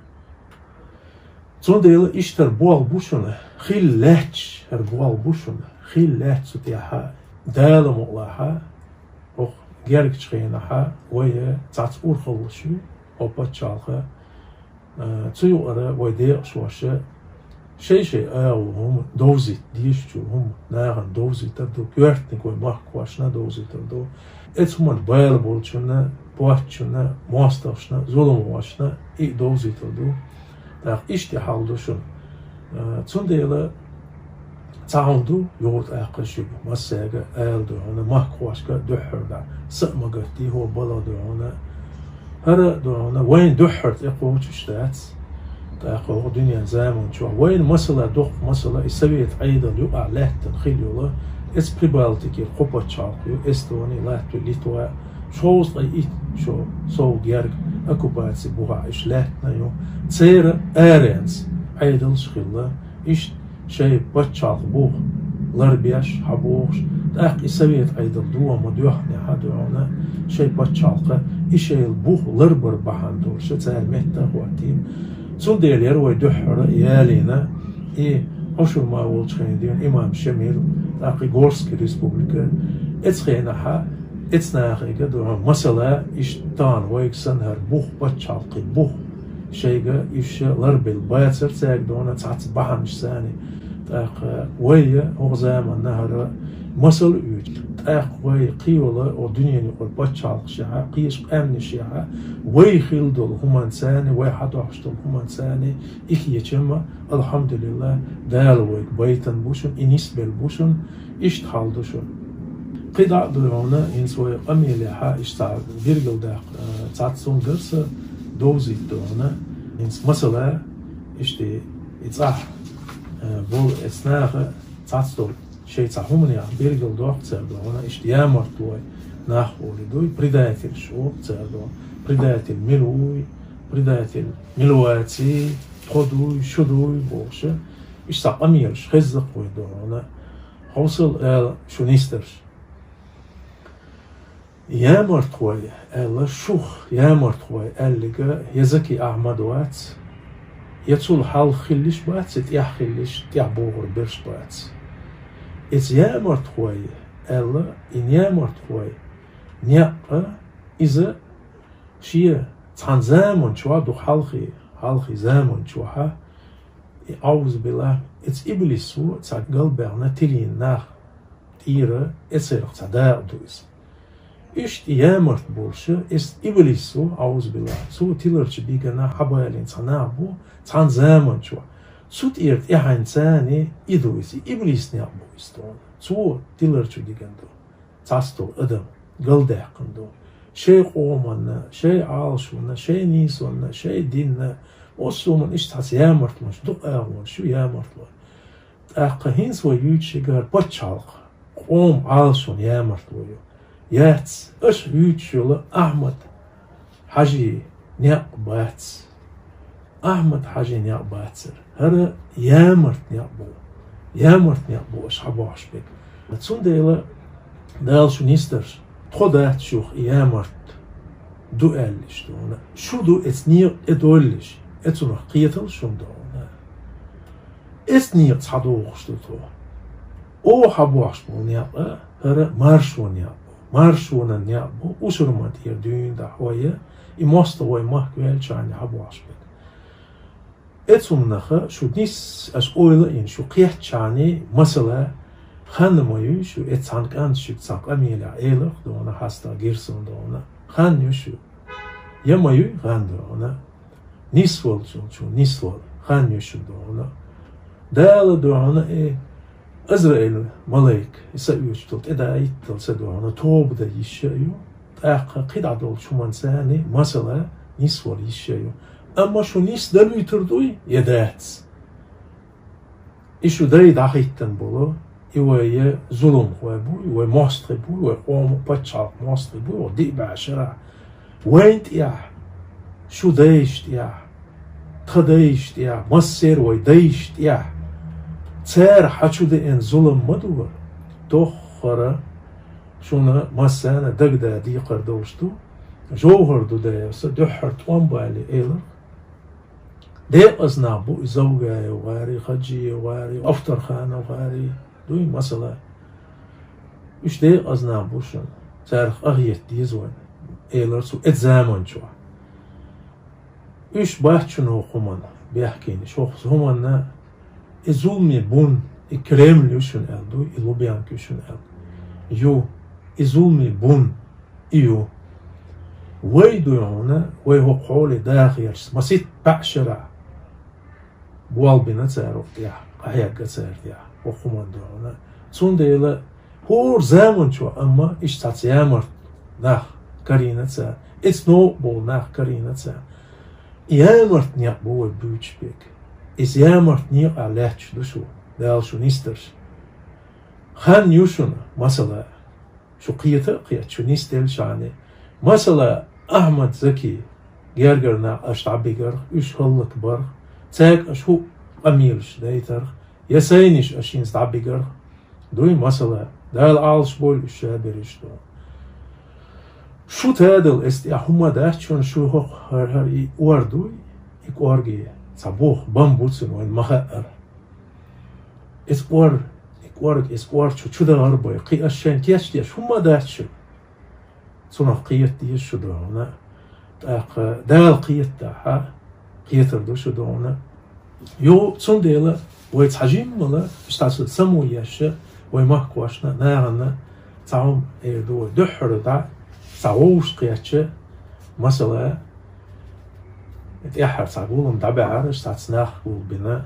цундела иштта хӀара болх бу шуна, хила лаьтташ хӀара болх бу шуна, хила лаьтта цу тӀехьа, Дала мукъалахьа, хӀокху гергачу хенахьа вай цхьацца урхаллаш ю, хӀокху пачхьалкха, а, цу юкъара вай декъашхоша шай-шай агӀо хӀума довзийта дезачу хӀума нахана довзийтар ду, коьртаниг вай махкахошна довзийтар ду. Эцу хӀуманна бала болчунна, боцчунна, мостагӀашна, зуламхошна и довзийтар ду. ТӀаккха иштта хьал ду шуна. А, цундела цхьа хӀума ду, юха тӀаккха шуьга массаьрга ала ду хьуна, махкахошка дуьххьара дӀа са а ма гатдий, хӀо бала ду хьуна. ХӀара а ду хьуна, вайна дуьххьара тӀекхочуш дац. ТӀаккха хӀокху дуьненан заман чохь вайна масала, доккха масала, и Совет Ӏедал юкъахь лаьттина хила йолу, эцу Прибалтикера кхо пачхьалкх ю, Эстони, Латви, Литва, шовзткъе итт шо сов герга оккупаци бухахь иштта лаьттина ю. Церан аренца Ӏедалш хилла, иштта шайн пачхьалкх бух ларбеш, хьабохуш, тӀаккха и Совет Ӏедал догӀа ма доьхнехь а дуьхьална, шайн пачхьалкха и шайла бух ларбар бахьана долуш цара метта а хӀоттийна. Цундела яра вай дуьххьара ялийна и Ӏушурма волчу хенахь дуьйна имам Шемир, тӀаккха и Горский республика, эцу хенахьа, эцу нахе а дуьхьал, масала, иштта тахана вайга санна хӀара бух, пачхьалкхе бух, шайга уьш ларбелла бацара цаьрга дуьхьал цхьацца бахьанаш санна. ТӀаккха вай хӀокху заманна хӀара масал а оьцу. ТӀаккха вай кхийолу хӀокху дуьненан юкъара пачхьалкхашехь, кхечу къаьмнашехь, вай хилла долу хӀуманца, вай хьадохьуш долу хӀуманца и кечам а, алхьамдулиллахӀ, Дала вайга байтина бу шуна, и нисбелла бу шуна, иштта хьал ду шуна. КхидӀа а ду хьуна, хӀинца вай къамелехь иштта цхьа билгалдаккха, э, цхьацца хӀума дара сан довзийта ду хьуна. ХӀинца масала, иштта и цӀахь, э, болу эцу наха цхьацца долу шайн цхьа хӀуманех билгалдоккху цара ду хьуна, иштта ямартлой нах олий дуй, предательш олу цара ду хьуна. Предатель мила вуй, предатель мила ваций, тхо дуй, шу дуй бохуш, иштта цхьа къамелаш хезза-кх вай ду хьуна. Хьовсал ала шу нисдарш. Ямартхой аьлла, шух ямартхой аьлларг я Заки Ахьмад вац, я цул хьалха хиллиш бац, я тӀехь хиллиш, тӀехь богӀур берш бац. Эца ямартхой аьлла, и ямартхой некъ а, иза шен цхьана заман чохь ду, хьалхе, хьалхе заман чохь, и, аузубиллахӀ, эца иблисо цхьа галбаьхна тилийна нах тӀера, эцарах цхьа дакъа ду иза. Иштта ямарт болуш, эца иблисо, аузубиллахӀ, цо тиларчу дигана хьабалийна цхьа нах бу цхьана заман чохь. Цу тӀера тӀаьхьенца и ду иза, и иблис некъ бу иза тхуна. Цо тиларчу дигана ду. Цхьацца долу адам галдаьккхина ду. Шайн къоманна, шайн Ӏалашонна, шайн нийсонна, шайн динна, массо а хӀуманна иштта цхьацца ямартлонаш, дукха агӀонаш ю ямартлой. ТӀаккха хӀинца вай юьйцуш ерг пачхьалкх, къоман Ӏалашонан ямартло ю. Яц, аша юьйцуш йолу Ахьмад-Хьаьжин некъ бац. Ахьмад-Хьаьжин некъ бацара. ХӀара ямарт некъ бу. Ямарт некъ бу аша хьабохьуш берг. Цундела Дала шу нисдарш, тхо дац шух и ямарт ду аьлла иштта ду хьуна. Шу ду эца некъа тӀедоллуш, эцунах кхеталаш шуна ду хьуна. Эца некъаца хьадохуш ду тхо. Оха хьабохьуш болу некъ а, хӀара маршонан некъ бу. Маршонан некъ бу, ушурма тӀера дуьйна дӀа хьо я, и мостагӀ вай махка ваьллачхьана хьабохьуш берг. Эцунах шу нисса, аша ойла а йина, шу кхеттачхьана, масала, хан ма юй шу, эца цхьана кӀанта шуьга цхьана къамелехь элира-кх ду хьуна, хьастагӀ гира суна ду хьуна. Хан ю шу. Я ма юй хан ду хьуна. Нисвала цунна, цунна нисвала, хан ю шуна ду хьуна. Дала ду хьуна и Азраил малайк, и са оьцуш долу тӀедаийтал са ду хьуна, тоба дан йиш а ю, тӀаккха кхидӀа долчу хӀуманца, масала, нисвала йиш а ю. Амма шу нисдалуьйтур дуй, я дац? И шу дай дӀахӀиттина болу, и вай зуламхой бу, и вай мостагӀий бу, и вай къоман пачхьалкх мостагӀий бу, и вай диъ бӀе шарахь. Вайн тӀехь, шу дайшна тӀехь, тхан дайшна тӀехь, массеран вай дайшна тӀехь, цара хьан чу деана зулам ма ду вара. Тоххара шуна массарна дагада декхар долуш ду, ЖовхӀар Дудаевс дуьххьара тӀом бале элира. Декъаза нах бу и Завгаев гӀари, Хаджиев гӀари, Авторханов гӀари, дуй, масала. Уьш декъаза нах бу шуна, царах къахета деза вайна, элира цо эца заман чохь. Уьш бац шуна хӀокху хӀуманна бехкенаш, хӀокху хӀуманна и зуламе бун, и Кремль ю шуна аьлла дуй, и Лубянка ю шуна аьлла. Ю, и зуламе бун, и ю. Вай дуй хьуна, вай хӀокху хьоле даха гӀерташ, масийтта бӀе шарахь болх бина цара хӀокху тӀехь, къахьегна цара тӀехь, хӀокху хӀуманна дуй хьуна. Цундела хӀора заман чохь, амма иштта цхьацца ямарт нах карийна цара, эца новкъа болу нах карийна цара. И ямарт некъ бу вай буьйцуш берг. Иза ямарт некъа лаьтташ ду шу, Дала шу нисдарш. Хан ю шуна, масала, шу кхета а кхетта, шу нисделлачхьана. Масала, Ахьмад-Заки гергара нах аша дӀабигарх, уьш хӀаллакбарх, цаьрга аша хӀуъа къамелаш дайтарх, я сайнаш аша хӀинца дӀабигарх, дуй, масала, Дала Ӏалашбойла уьш, ша берриш ду. Шу тадала эца тӀехь хӀумма дац шуна, шу хӀокху хӀара, хӀара и ор дуй, и кӀорге цхьа бух, бан бу цуьнан, вайна ма хаъара. Эца кӀор, и кӀорг, эца кӀор чу, чу дахар бай, кхин аша шайна кечдеш хӀумма дац шуна. Цунах кхета деза шу ду хьуна. ТӀаккха Дала кхетадахь, кхетар ду шу ду хьуна. Йо, цундела вай цхьа жиммала, иштта ца само еш, вай махкошна, нахана цхьа хӀума эр ду вай дуьххьара дӀа, цхьа вовшахкхетча, масала, тӀеххьара цхьа гулам дӀабаьхьара, иштта цхьацца нах гулбина,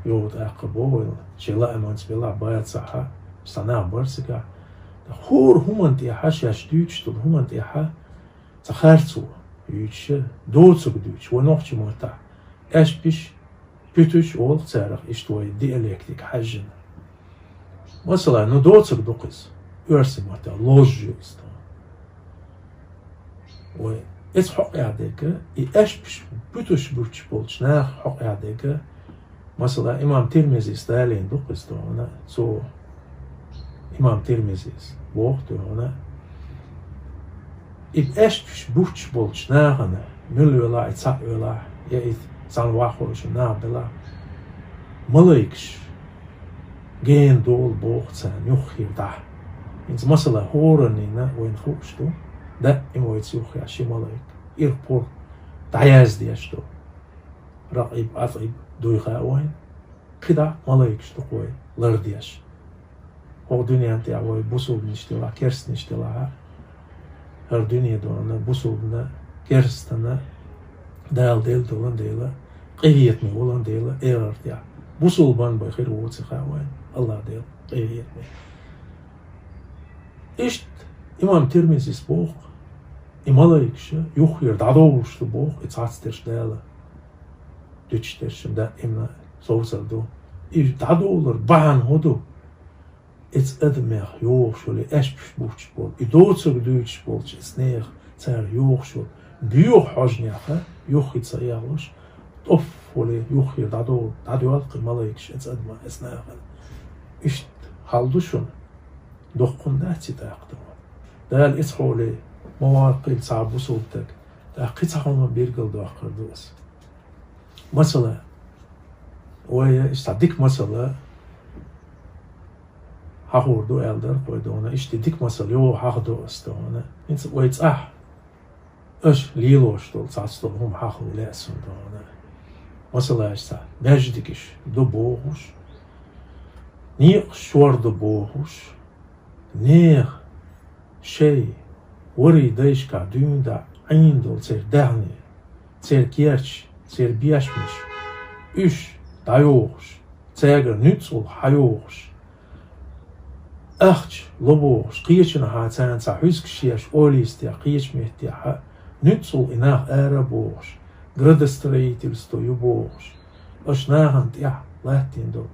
йо, тӀаккха боху вайла, шен лааманца белахь, бацахь, иштта нах бара цигахь. ХӀора хӀуманна тӀехьа, шаьш дуьйцуш долу хӀуманна тӀехьа, цхьа харцо юьйцуш, доцург дуьйцуш, вай нохчийн маттахь аьшпаш, пуьтуш олу царах, иштта вай диалектика хьаьжжина. Масала, ну, доцург ду-кх иза, оьрсийн маттахь ложь ю иза тхуна. Вай, иза хьокъехь дерг, и аьшпаш, пуьтуш буьттуш болчу наха хьокъехь дерг, масала, имам Тирмизис далийна ду-кх иза тхуна, цо, имам Тирмизис боху тхуна, и аьшпаш буьттуш болчу нахана, муьлла велахь, и цхьаъ велахь, я и цхьана ваххуьйсу нах белахь, малайкаш гена долу боху царна юххера дӀа. ХӀинца, масала, хӀораннина вайна хууш ду, даим вайца юххехь ши малайк, ирх-пурх дӀаяздеш ду. Ракъиб, ӀатӀиб дуй хаьа вайна. КхидӀа малайкаш ду-кх вай лардеш. ХӀокху дуьнен тӀехь вай бусулбанаш делахь, керстанаш делахь, хӀара дуьне дона бусулбана, керстана, Дала делла долан дела, къинхетаме волан дела, эхартехь бусулбан бен хир воций хаьа вайна, АллахӀ Дела, къинхетаме. Иштта имам Тирмизис боху, и малайкаш юххера дӀадовлуш ду боху, и цхьацца дерш Дала дуьтуш дерш даимна совцар ду. И дӀадовлар бахьана хӀун ду? Эцу адамех йогӀуш йолу, аьшпаш буьттуш болу, и доцург дуьйцуш болчу эцу нехан, цара йогӀуш йолу боьха хьожанех юххе ца эгӀалуш, тӀоффале юххера дӀадо-, дӀадоьлху кхин малайкаш эцу адаман, эцу нахана. Иштта хьал ду шуна. Доккхун дац и тӀаккха тхуна. Дала эцу хьоле ма ваккхийла цхьа бусулба стаг. ТӀаккха кхин цхьа хӀума билгалдоккхур ду аса. Масала, вай иштта дика масала хьахор ду аьлла дара-кх вай дона, иштта дика масала йогӀу хьахадо аса дона. ХӀинца вай цӀахь аша лелош долу цхьацца долу хӀума хьахо лаьа суна дона. Масала, иштта маьждигаш ду бохуш, некъаш шор ду бохуш, нехан шайн ворхӀе дайшкахь дуьйна дӀа Ӏийна долу церан даьхни, церан керташ, церан бешмаш, уьш дӀайохуш, цаьргара нуьцкъала хьайохуш, ахча ло бохуш, кхечанхьа царна цхьа хьуьзкаш еш, олийстехь, кхечу меттехьа, нуьцкъала и нах ара а бохуш, градостроительство ю бохуш, аша нахана тӀехь латтийна долу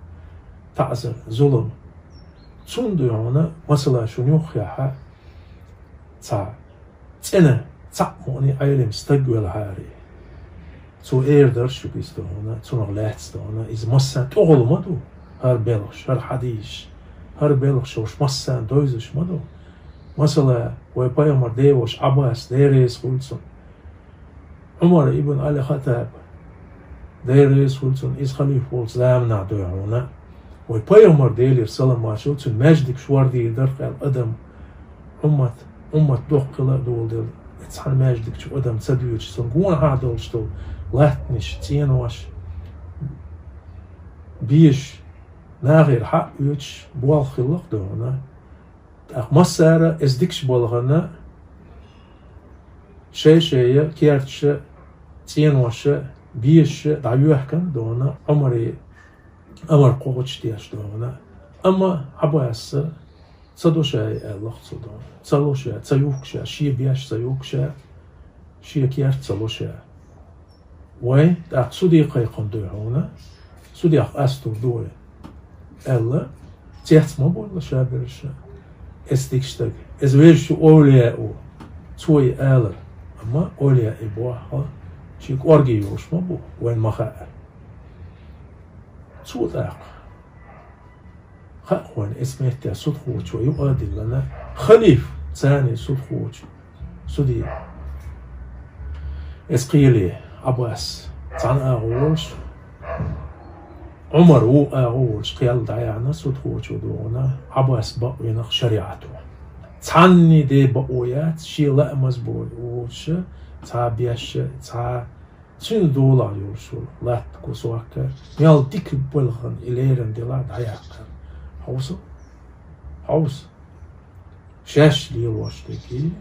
таӀзар, зулам. Цунна дуй хьуна, масала, шуна юххехьа цхьа цӀена, цхьаъ мукъане Ӏелам стаг велхьари. Цо эр дара шуьга иза дона, цунах лаьцна дона, иза массарна тӀехула ма ду, хӀара белхаш, хӀара хьадисаш, хӀара белхаш уьш массарна довзуш ма ду. Масала, вай пайхамар деваш Ӏаббас, Дела реза хуьлда цунна, Ӏумар ибн Али Хаттаб, Дела реза хуьлда цунна, иза халифа волчу заманахь дуй хьуна. Вай пайхамар, Делера салам-маршалла хуьлда цунна, маьждиг шор дийр дара-кх аьлла адам, уммат, уммат доккха хила а доладелла, цхьана маьждиг чу адам ца доьдуш, цунна гонахьа долуш долу латтанаш, цӀенош, бешаш, нахера хьаъ оьцуш болх хилла-кх дона. ТӀаккха массара а иза дикаш балхана, шай-шая керташа, цӀеноша, бешаша дӀайоьхкана дона, Ӏумаре амар кхочуш деш дона. Амма Ӏаббаса ца до ша аьлла-кх цо дона. Ца ло ша, ца юхку ша, шен беш ца юхку ша, шен керта ца ло ша. Вай, тӀаккха суде кхайкхина дуй хьуна, судех къастор ду вай, аьлла, цец ма бовлла шаберш. Эцу дикачу стага, иза везачу овлияъ ву, цо и алар, амма овлияъ и бохьа, шен кӀорге йолуш ма бу, вайна ма хаьара. Цо тӀаккха хаьа вайна, эцу метте судхочо юкъа а диллина, халиф царний судхочо, суде. Эцу кхеле Ӏаббас цхьана агӀо волуш, Ӏумар вукху агӀо волуш кхел дӀаяьхьна, судхочо догӀуна, Ӏаббас бакъвинарг шариӀато. Цхьанний де бакъо яц, шен лаамаз бо-, воцуша, цхьа бешша, цхьа Цуьнан долахь йолуш йолу латта кусок а, мел дика балхана и лерина делахь дӀаяьккхина. Хьовса? Хьовса. Шаьш лелош дерг и,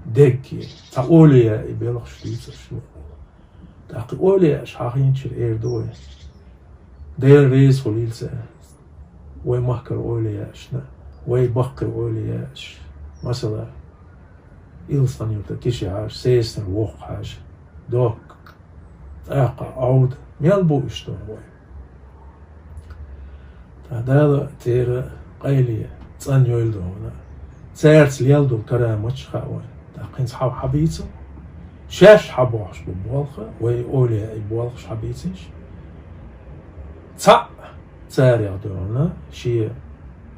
дерг и. Цхьа олия и белхаш дуьйцуш ю хьуна. ТӀаккха и олияш хьахийначуьра эр ду вай. Дела реза хуьлийла цара. Вай махкара олияшна, вай баккхий олияш. Масала, Илсхан-Юртара Киши-Хьаьжа, Сесанара Воккха-Хьаьжа, Докка, тӀаккха Ӏовда. Мел бу уьш ду вай. Ткъа Дала церан къайле цӀанйойла ду хьуна. Цаьрца лелла долу караматаш хаьа вайна. ТӀаккха хӀинца хьо хьабийцал, шаьш хьабохьуш бу болх, вай олия и болхаш хьабийцинчу. Цхьаъ царех ду хьуна шен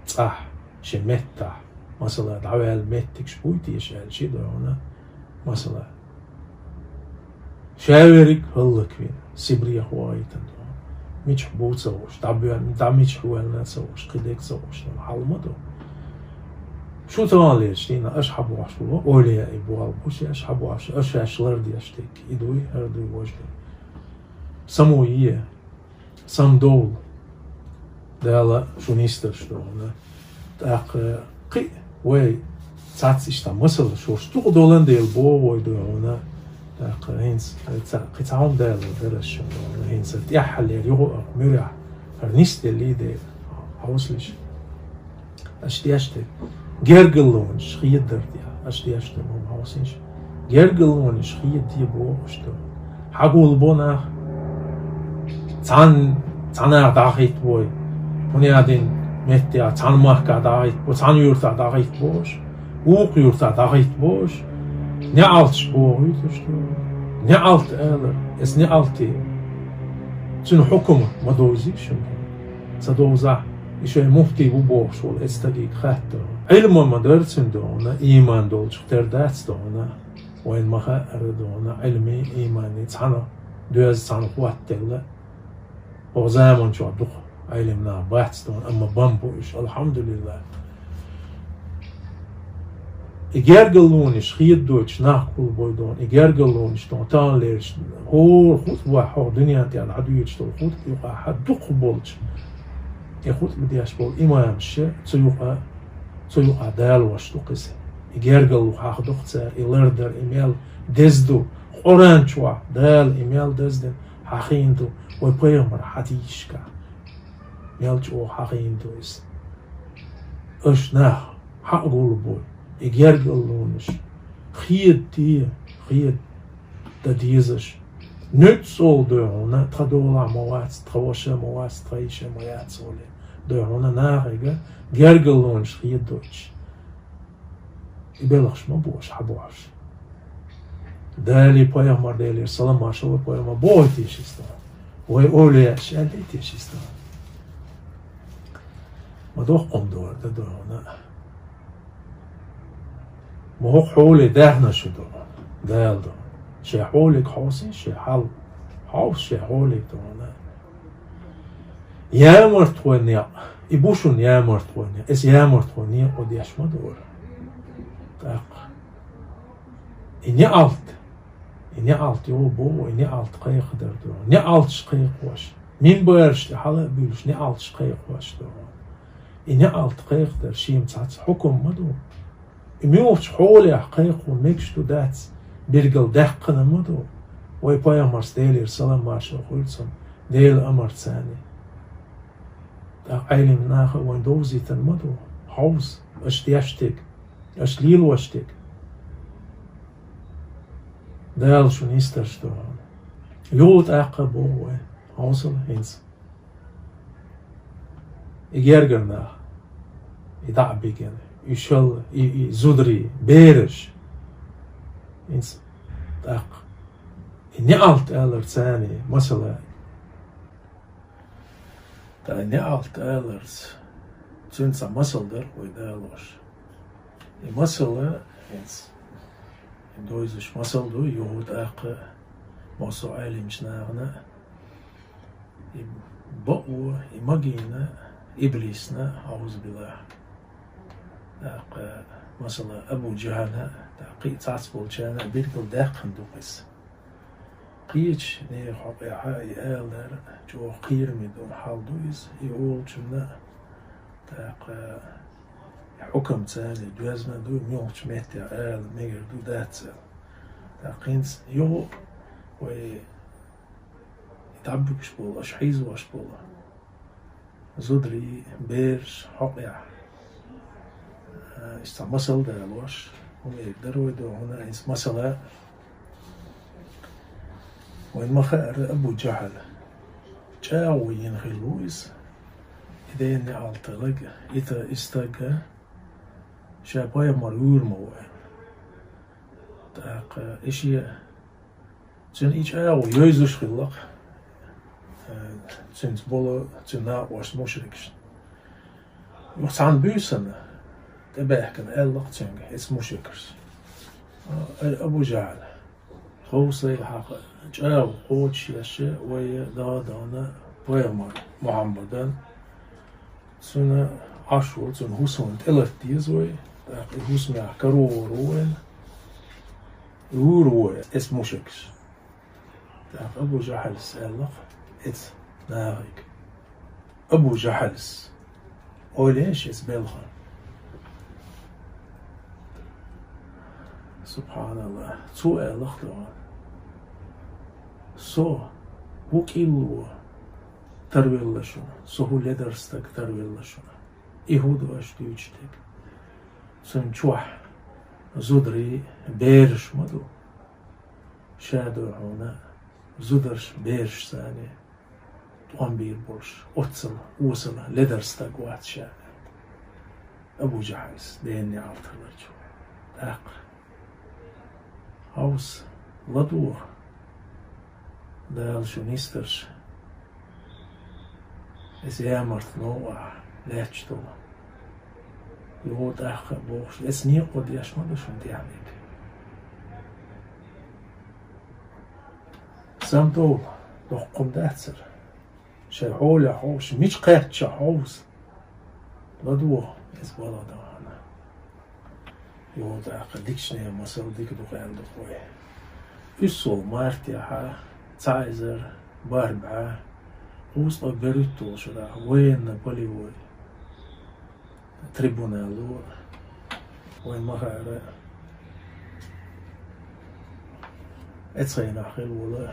цӀахь, шен меттахь, масала, дӀаваьлла меттигаш буй теша аьлла, шен ду хьуна, масала. Ша верриг хӀаллаквина, Сибрех вахийтина ду. Мичахь бу ца хууш, дӀабоьлла, дӀа мичахь воьллина ца хууш, кхидерг ца хууш, хьал ма ду. Шу таханлерчу дийнахь аша хьабохьуш бу, олия и болх бу шаьш хьабохьуш, аша шаьш лардеш дерг, и дуй, хӀара дуй, важа дуй. Самуе, самадовла, Дала шун нисдарш ду хьуна. ТӀаккха кхин а вай цхьацца иштта масала шуьш дукха долан дела боху вай ду хьуна. ТӀаккха хӀинца ца-, кхин цхьа хӀума Дала дараш ду хьуна. ХӀинца тӀаьххьалера юха а муьрехь хӀара нисделлий дела, хьовсалаш. Аша деш дерг гергарлонаш хедар де, аша деш дерг хӀума хьовсийша. Гергарлонаш хеде бохуш ду. Хьагулбо нах. Цхьана, цхьа нах дӀахӀиттабой. ХӀунда аьлла метте цхьана махка дӀахӀиттабо, цхьана юьртахь дӀахӀиттабо аша. Вукху юьртахь дӀахӀиттабо аша. НеӀалташ бохуьйтуш ду. НеӀалт алар, эс неӀалте. Цуьнан хьукма ма довзий шуна. Ца довзахь, и шайн муфтий ву бохуш волу эцу стаге хатта. Ӏилма ма дара цуьнан ду хьуна, ийман долчух тера дац ду хьуна. Вайна ма хаьара ду хьуна, Ӏилмий, ийманий цхьаьна доьзна, цхьаьна хӀоттаделла. ХӀокху заманчохь дукха Ӏилма нах бац ду хьуна, амма бан бу уьш, алхьамдулиллахӀ. И гергарлонаш хедадойтуш нах гулбой ду хьуна, и гергарлонаш ду хьуна таханлерчу хӀора хутӀбахь хӀокху дуьнен тӀехь дӀадоьдуш долу хутӀба юкъахь дукхахболчу. И хутӀба деш болу имамаш цу юкъа, цу юкъахь далош ду-кх иза. И гергарло хьахадо-кх цара, и лардар, и мел деза ду. Къуръан чохь Дала и мел деза дина хьахийна ду, вай пайхамаран хьадисашкахь. Мел чӀогӀа хьахийна ду иза. Аша нах хьа а гулбой, и гергарлонаш хедаде, хедадан дезаш. Нуьцкъала ду хьуна, тхан долахь ма вац, тхан ваша ма вац, тхан йиша ма яц олий. Ду хьуна нахе гергарлонаш хедадойтуш. И белхаш ма бу аша хьабохьуш. Далий пайхамар, Делера салам-маршалла хуьлда, пайхамар бохуьйтий ши стаг? Вай олияш аьллий те ши стаг? Ма доккха хӀума ду хӀара, дан ду хьуна. Ма хӀокху хьоле даьхна шу ду, Дала ду. Шен хьоле хьовсий, шен хьал хьовса, шен хьоле ду хьуна. Ямартхой некъ, и бу шуна ямартхой некъ, эс ямартхой некъо деш ма ду хӀара. ТӀаккха и неӀалт, и неӀалт йо бу, и неӀалт кхайкхадар ду. НеӀалташ кхайкхош, минбараш тӀе хьала а буьйлуш, неӀалташ кхайкхош ду. И неӀалт кхайкхадар шен цхьацца хьукам ма ду. И муьлхачу хьолехь кхайкхо мегаш ду, дац, билггал даьккхина ма ду. Вай пайхамарца, Делера салам-маршалла хуьлда цунна, Делан амарца царний. ТӀаккха Ӏелим наха а вайн довзийтина ма ду. Хьовса, аша деш дерг, аша лелош дерг. Дала шун нисдарш ду хьуна. Юха тӀаккха а боху вай, хьовсал хӀинца. И гергара нах, и дӀа а бигина, и шал, и, и зударий, бераш. ХӀинца тӀаккха и неӀалт алар царний, масала. Ткъа и неӀалт аларца, цуьнан цхьа масал дара вай далош. И масала, хӀинца, и довзуш масал ду, юха тӀаккха массо а Ӏелимчу нахана, и бакъо, и магийна, иблисна, аӀузубиллахӀ. ТӀаккха, масала, Абу Джахьана, тӀаккха кхин а цхьацца болчарна билггал даьккхина ду иза. Кхечу нехан хьокъехь и ала дара, чӀогӀа кхераме ду, хьал ду иза, и олучунна а, тӀаккха и хьукам царна доьзна ду, муьлхачу меттехь ала мегар ду, дац аьлла. ТӀаккха хӀинца юха вай дӀабуьгуш болу, аша хьийзош болу зударий, бераш хьокъехь, а, иза цхьа масал далош, хӀума эр дара вай дохуна, иза масала. Вайн ма хаьара Абу Джахьал. ЧӀагӀо йина хилла ву иза. И дена неӀалт хилларг, и та-, и стаг ша пайхамар вуьйр ма ву аьлла. ТӀаккха и шен Цуьнан и чӀагӀо йовзуш хилла-кх, э, цуьнца болу, цуьнан накъосташна, мушрикашна. Юха цхьана буьйсанна тӀебаьхкина аьлла-кх цуьнга эцу мушрикаша: «Ай, Абу Жахьал, тховсай хьакха чӀагӀо кхочушъеш вай да-дана пайхамар Мухьаммадан». Цуьнан Ӏаш волу, цуьнан хӀусамна тӀелата деза вай, тӀаккха и хӀусамехь карор ву вайна, вуьйр ву вай эцу мушрикаша. ТӀаккха Абу Жахьалс аьлла-кх эцу нахе: «Абу Жахьалс, ойла еш эцу белхан». СубхьаналлахӀ. Цо аьлла-кх тӀаккха: «Со хӀун кӀилло тарвелла шуна, со хӀун ледара стаг тарвелла шуна? И хӀун ду аша дуьйцуш дерг? Цуьнан чохь зударий, бераш ма ду. Ша ду хьуна зударш, бераш санна тӀом бийр болуш, оццул осала, ледара стаг вац ша». Абу Жахьалс, Делан неӀалт хиларчо. ТӀаккха: «Хьовса, ладогӀа, Дала шун нисдарш, эцу ямарта новкъахь лаьтташ долу». Юха тӀаккха бохуш: «Эцу некъо деш ма ду шуна тӀаьхьа». Самадовла, доккха хӀума дац хӀара. Шайн хьолехь хьовса, мича кхаьчча хьовса. ЛадогӀа эцу балха дан хьуна. Юха тӀаккха дикачу нехан масал дика ду-кх аьлла ду-кх вай. УьссалгӀа мартехь, цхьа эзар бархӀ бӀе кхузткъе берхӀитталгӀачу шарахь военно-полевой трибунало, вайн ма хаьара, эцу хенахь хилла волу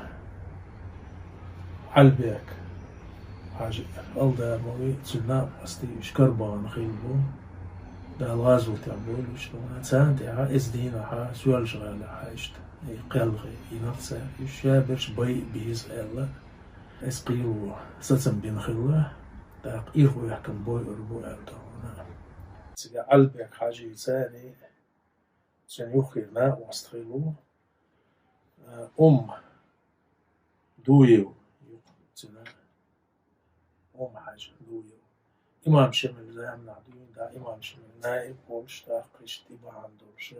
Ӏалбек-Хьаьжа, Алдамови, цуьнан накъостий, уьш карбахана хилла бу. Дала гӀазотехь бойла уьш. Царна тӀехьа эцу дийнахьа Соьлжа-ГӀалахь иштта и кхелхина, и нах цара, уьш шаберш байа беза аьлла, эцу кхело сацам бина хилла. ТӀаккха ирхъохкам бойур бу аьлла ду хьуна. Цигахь Ӏалбек-Хьаьжи, царний, цуьнан юххера накъост хилла ву, а, Умма Дуев, юха цуьнан Умма-Хьаьжа Дуев. Имам Шемалан заманахь дуьйна, да, имам Шемалан наиб волуш, тӀаккха иштта и бахьана долуш,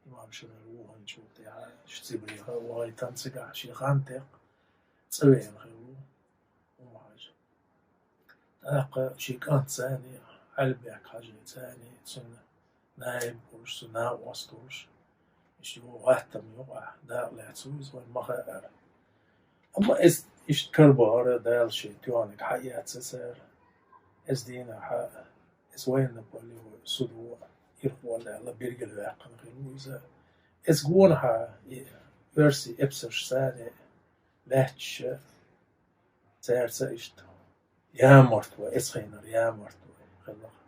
имам Шемал вуханчул тӀаьхьа, иштта Цибрехьа вахийтина цигахь, шен хан тӀекхача цӀа веана хилла ву Умма-Хьаьжа. ТӀаккха шен кӀант царний, Ӏалбек-Хьаьжи царний, цуьнан наиб волуш, цуьнан накъост волуш, иштта юха гӀаттамна юкъахь дакъа лаьцна ву иза, вайн ма хаьара. Амма эцу иштта карбахара, Дала шен тоьхнарг хьаэцна цара. Эцу дийнахьа, эцу военно-полевой судо ирхъо аьлла билгалваьккхина хилла ву иза. Эцу гонахьа и оьрсийн эпсарш царний лаьтташ, цаьрца иштта ямарта вай, эцу хенара ямарта вай хилла-кх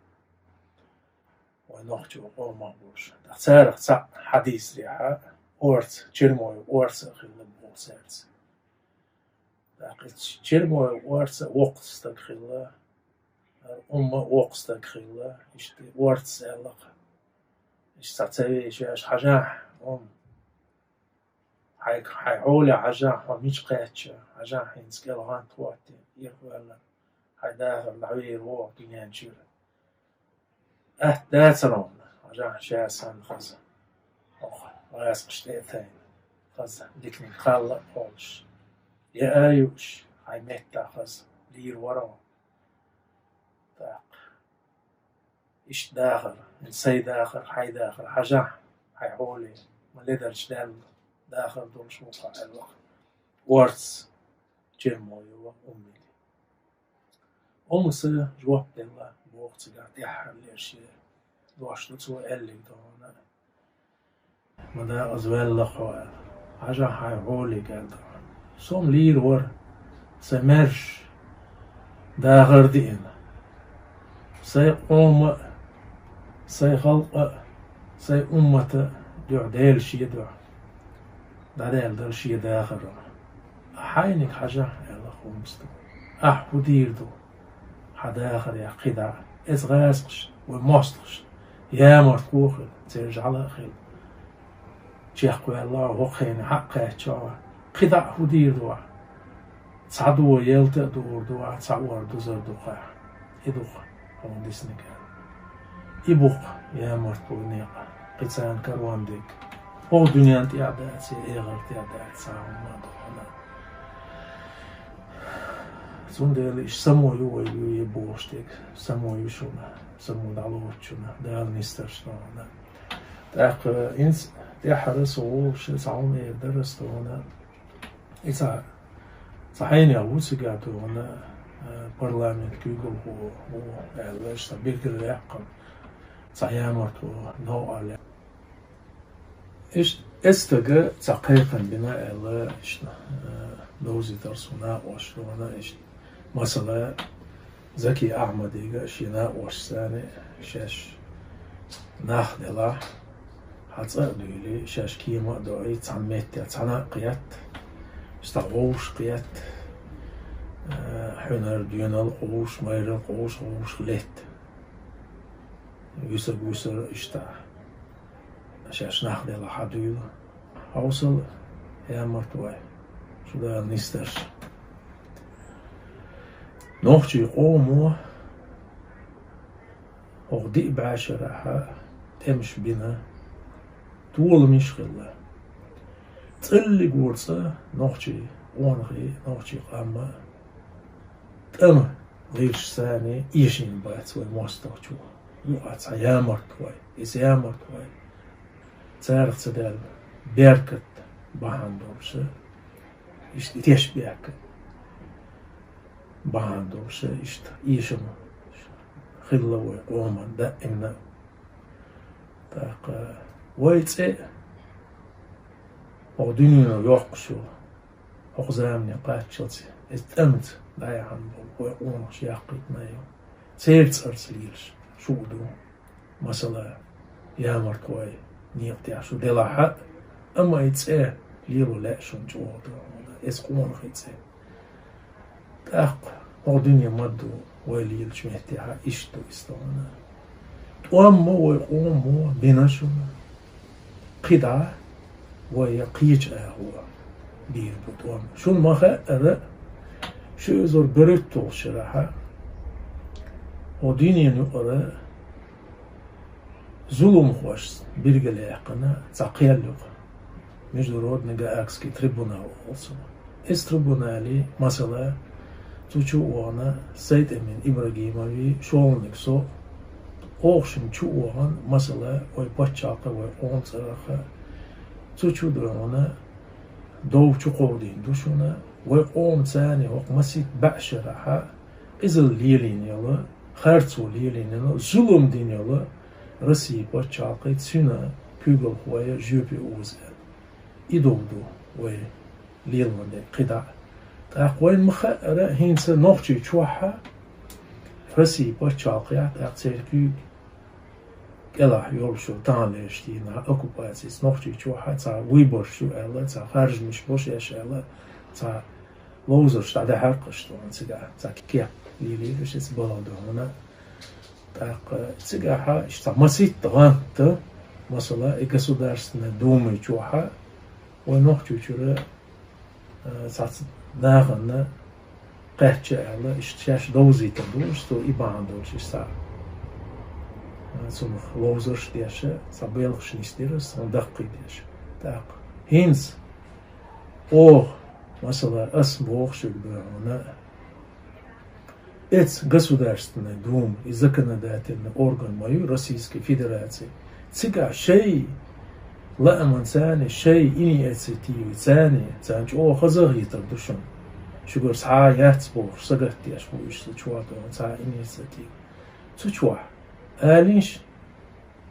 вайн нохчийн къомах болуш. ТӀаккха царах цхьаъ хьадийцарехьа, орца, Чермоев орца а хилла боху цаьрца. ТӀаккха и Чермоев орца а воккха стаг хилла, Умма а воккха стаг хилла, иштта орца аьлла-кх. Иштта цхьа ца веша, аша хьажахь, Умма. Хьайн, хьайн хьоле хьажахь, хьо мича кхаьчча, хьажахь, хӀинца кӀел гӀант хӀоттийна, ирхъоьллина, хьайн дахар дӀавер вогӀу дуьнен чуьра. Атта дацара хьуна, хьажахь, ша санна хаза, хӀокху гӀазкхашна тӀе а тайна, хаза диканиг кхалла а кхоллуш, яа а юуш, хьайн меттахь хаза лийр вара хьо. ТӀаккха иштта дахар, сайн дахар, хьайн дахар хьажахь, хьайн хьоле, ма ледарчу даьлла дахар долуш ву-кх хьо аьлла-кх. Орц Чермоева Уммили. Уммас жоп делла, боху цигахь тӀаьххьарлера шен дош ду цо аьллиг дохана. Ма дакъаза ваьлла хьо аьлла. Хьажахь хьайн гӀоле аьлла дохана. Со-м лийр вара, сан маьрша дахар диъна. Сайн къоман а, сайн халкъан а, сайн умматан а дуьхьа, Делан шен дуьхьа дӀадаьлла дара шен дахар. Хьайниг хьажахь аьлла Уммас. Ахь хӀун дийр ду хьан дахарех кхидӀа? Эцу гӀазкхашна, вайн мостагӀашна ямартло хила, церан жӀаьла а хила. Чекхваьлла хӀокху хенахь, хьакхаьчча, кхидӀа хӀун дийр ду ахь? Цхьа догӀа ялта а дуур ду ахь, цхьа ор дузар ду-кх ахь. И ду-кх хьуна диснарг аьлла. И бу-кх ямартло, некъ, кхин царна карон дерг. ХӀокху дуьненна тӀехь а дац, я эхартехь а дац, цхьа хӀума а ду хьуна. Цундела иштта само ю вай, ю е бохуш дерг, само ю шуна, само дӀалоцу шуна, Дала нисдарш ду хьуна. ТӀаккха хӀинца тӀаьххьара со волуш цхьа хӀума эр дара ас тхуна. И цхьа, цхьа хьенех ву цигахь тхуна, э, парламент куьйгалхо ву аьлла, иштта билгалваьккхина, цхьа ямартло новкъа лаьа. Иштта эцу стага цхьа кхайкхам бина аьлла, иштта, э, довзийтар суна накъош тхуна, иштта. Масала, Заки Ахьмадига а шен накъошца а шаьш нах делахь, хьан цӀа а дуьйли, шаьш кема а доӀий, цхьана метте цхьана а кхетта, стаг вовшах кхетта, э, хьуьнар, доьналла къовш, майралла къовш, вовшах летта. Вуьсург вуьсур иштта. Шаьш нах делахь хьан дуьйла. Хьовсал, ямарт вай. Шу Дала нисдарш. Нохчийн къомо хӀокху диъ бӀешарахь тӀемаш бина, толамаш хилла. ЦӀиллигора цӀа нохчийн къонахий, нохчийн къам а тӀама лелаш санна эшийна бац вай мостагӀчо. Юкъа цхьа ямарт вай, иза ямарт вай. Царах ца даьлла беркат бахьана долуш, иштта и тешнабехк бахьана долуш, иштта эшам хилла вай къоман даимна. ТӀаккха вай цӀе хӀокху дуьнено йоккхуш йолу, хӀокху замане кхаччалц иза тӀамца дӀаяхьна болу вай къонахаша яккхийтина ю. Церан цӀарца лелаш шу а ду. Масала, ямарт вай некъа тӀехь шу делахь а, амма и цӀе лело лаьа шуна чӀогӀа ду хьуна, иза къонахий цӀе. ТӀаккха хӀокху дуьне ма ду, вай лелачу меттехь иштта ду иза тхуна. ТӀом ма вай къомо бина шуна. КхидӀа вай я кхечу агӀор бийр бу тӀом. Шуна ма хаьара, ши эзар берхӀитталгӀачу шарахь хӀокху дуьненан юкъара зуламхошца билгалъяьккхина цхьа кхел ю-кх, Международный Гаагский трибунал олу цунах. Иза трибунале, масала, цу чу а вахана СайтӀимин Ибрагимови, шолгӀаниг со, оха шуна чу а вахана, масала, вай пачхьалкхан, вай къоман цӀарах а, цу чу а дуьйхьана дов чу кховдийна ду шуна, вай къомаца а хӀокху масийтта бӀешарахь къизалла лелийна йолу, харцо лелийна йолу, зулам дина йолу Россин пачхьалкхе, цуьнан куьйгалхойн жоьпе оза аьлла. И дов ду вай лело дерг кхидӀа. ТӀаккха вайна ма хаьара, хӀинца Нохчийчохь а, Россин пачхьалкхехь а, тӀаккха церан куьйга кӀелахь йолуш йолу таханлерчу дийнахь оккупацица Нохчийчохь а цхьа выбораш ю аьлла, цхьа харжамаш бу шаьш аьлла, цхьа ловзарш дӀадаьхьира-кх аша тхуна цигахь, цхьа кеп лелийра аша иза балха ду хьуна. ТӀаккха цигахь иштта цхьа масийтта гӀанта, масала, и Государственная Дума чохь а, вай Нохчийчуьра э, цхьацца нахана кхаьчча аьлла, иштта шаьш довзийтар ду, иштта и бахьана долуш, иштта цхьа, э, цунах ловзарш а деш, цхьа белхаш нисдира, цунна даккхий деш. ТӀаккха хӀинца оха, масала, ас боху шуьга, дуьйхьана, эцу Государственная Дума, и законодательный орган ма ю Российской Федерации. Цигахь шайн Лааман царна шай инициатива царна, царна чӀогӀа хазахетар ду шуна. Шугара цхьа яц бохуш, сагатдеш бу уьш, сан чохь долу цхьа инициатива. Цу чохь алийша,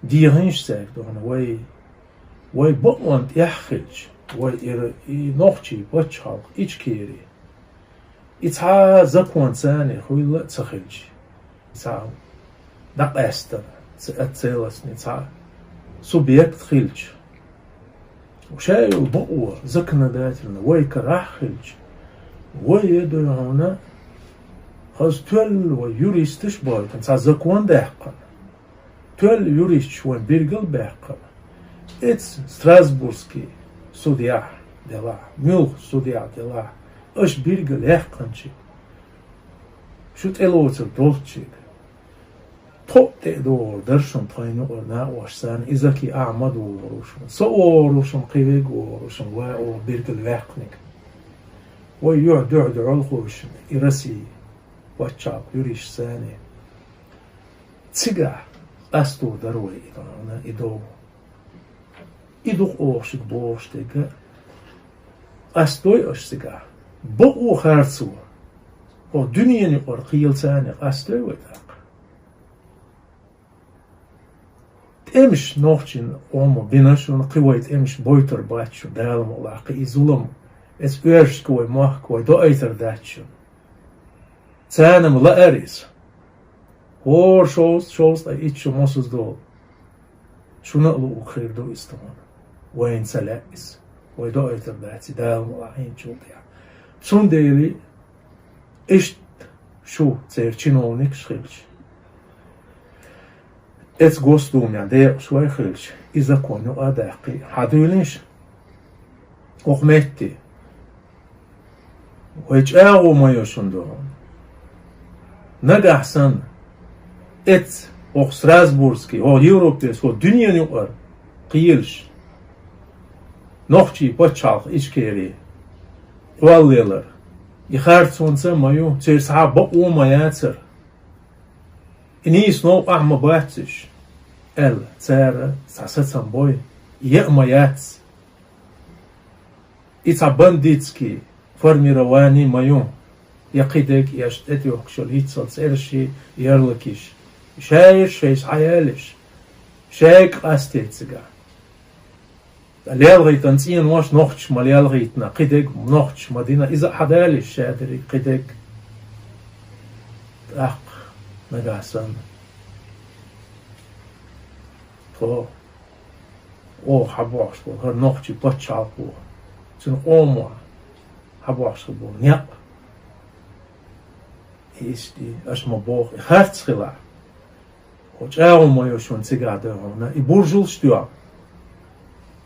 дехийша цаьрга дуьхьал, вай, вай бакъонан тӀехь хилча, вай ира и нохчий пачхьалкх Ичкери. И цхьа закон царна хуьлла а ца хилча, цхьа дӀакъаьстина, ца-, целостный цхьа субъект хилча, ша йолу бакъо законодательно вай карахь хилча, вай, я дуй хьуна, хаза тоьлла вай юристаш бойтина, цхьа закон даьккхина. Тоьлла юристаш вайн биргал баьккхина. Эца Страсбургский судья делахь, муьлхха судья делахь, аша биргал яьккхинчиг, шу тӀелоцург долччиг, тхо а тӀе а догӀур дара шуна тхайна юкъара накъост санна, и заки ахьа ма догӀур ву шуна. Со а вогӀур ву шуна, кхин верг а вогӀур ву шуна, вай оха биргал ваьккхинарг. Вай юьхь дуьхьал дуьхьал хуьлуш и Россия пачхьалкх юристаш санна. Цигахь къастор дара вай и догӀу, и догӀу. И ду-кх оха шуьга бохуш дерг а. Къастадой аша цигахь? Бакъо харцо, хӀокху дуьненан юкъара кхелаца къастадой вай тӀаккха? ТӀемаш нохчийн къомо бина шуна, кхин вай тӀемаш бойтур бац шуна, Дала мукъалахь, кхин и зулам, эца оьрсашка вай мохк вай доуьйтур дац шуна. Царна-м лаьара иза. ХӀора шовзткъа, шовзткъа итт шо мосазза долу. Шуна а луург хир ду иза тхуна. Вайна ца лаьа иза. Вай доуьйтур дац и, Дала мукъалахь, хӀинцачул тӀаьхьа. Цундела иштта шу церан чиновникаш хилча, эца Госдумехь декъашхой хилча, и закон юкъа а даьккхий, хьадуьйлийша хӀокху метте. Вай чӀагӀо ма йо шуна дуьхьал. Нагахь санна, эца хӀокху Страсбургский, хӀокху Европерчу, хӀокху дуьненан юкъара кхелаш, нохчийн пачхьалкх Ичкери кхоллаялар, и харцонца а ма ю, церан цхьа а бакъо а ма яцара. И нийса новкъахь а ма бац уьш, аьлла, цара цхьа сацам бой, и яа а ма яц. И цхьа бандитский формирование а ма ю, я кхидерг, я аша тӀетоьхкуш йолу хӀинццалц цӀерашший, ярлыкаш. Шайша шайца хьаялийша, шайга къастийта цигахь. Ткъа лелхийтина цӀенош нохчаша ма лелхийтина, кхидерг нохчаша ма дина, иза а хьадалийша ша дерриг, кхидерг. ТӀаккха нагахь санна тхо, оха хьабохьуш болу хӀара нохчийн пачхьалкхо, цуьнан къомо хьабохьуш болу некъ, и иштта, аша ма боху, и харц хилахь, хӀокху чӀагӀо ма йо шуна цигахь дуьхьал, и буржалш а доьгӀна.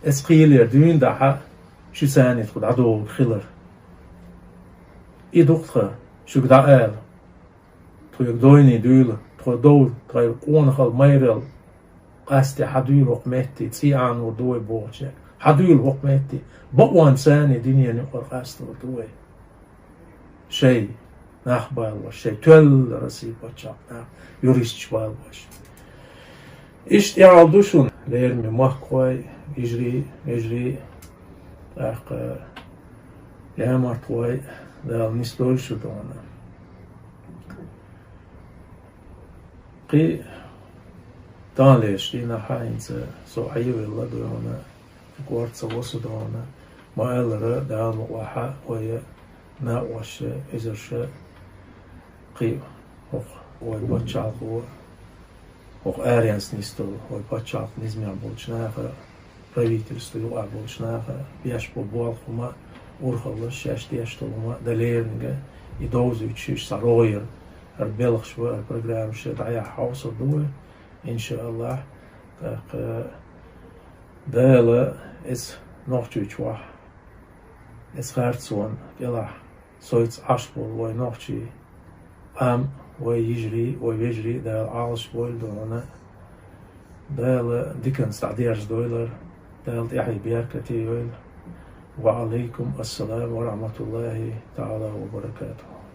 Эца кхелера дуьйна дахьа шуьца а тхо дӀадогӀург хилар. И ду-кх тхан шуьга дӀаала. Тхоьга дойне дуьйла, тхо дов, тхайн къонахалла, майралла къасте хьадуьйла хӀокху метте, цӀий Ӏанор ду вай бохучаьрга. Хьадуьйла хӀокху метте, бакъонца а дуьненан юкъара къастор ду вай. Шайн нах балош, шайн тоьлла Россия пачхьалкх нах, юристаш балош. Иштта тӀаьхьа ду шуна, лераме махкахой, йижарий, вежарий, тӀаккха лаьмнахой, Дала нисдойла шу дуьхьал. Кхин таханлерчу дийнахь хӀинца со Ӏийвелла дуьхьал, кхин кӀорца васу дуьхьал, ма-аллара, Дала мукъалахь, вай накъоша, эзарша, кхин хӀокху вай пачхьалкхо, хӀокху аренца нисдолу вай пачхьалкх низамехь болчу наха, правительство юкъахь болчу наха беш болу болх хӀума, урхаллаш шаьш деш долу хӀума дан леринга, и довзуьйтуш, уьш схьа рогӀера, хӀара белхаш бан, хӀара программаш дӀаяхьа хьовсур ду вай, иншааллахь. ТӀаккха Дала эца Нохчийчохь, эца харцонна кӀелахь, соьца Ӏаш болу вай нохчий, къам, вай йижарий, вай вежарий Дала Ӏалашбойла дуьхьал. Дала диканца дӀадерзадойла, Дала тӀаьхье беркате йойла. Ва Ӏалайкум ассалам ва рахьматуллахӀи таӀала ва баракатухӀ.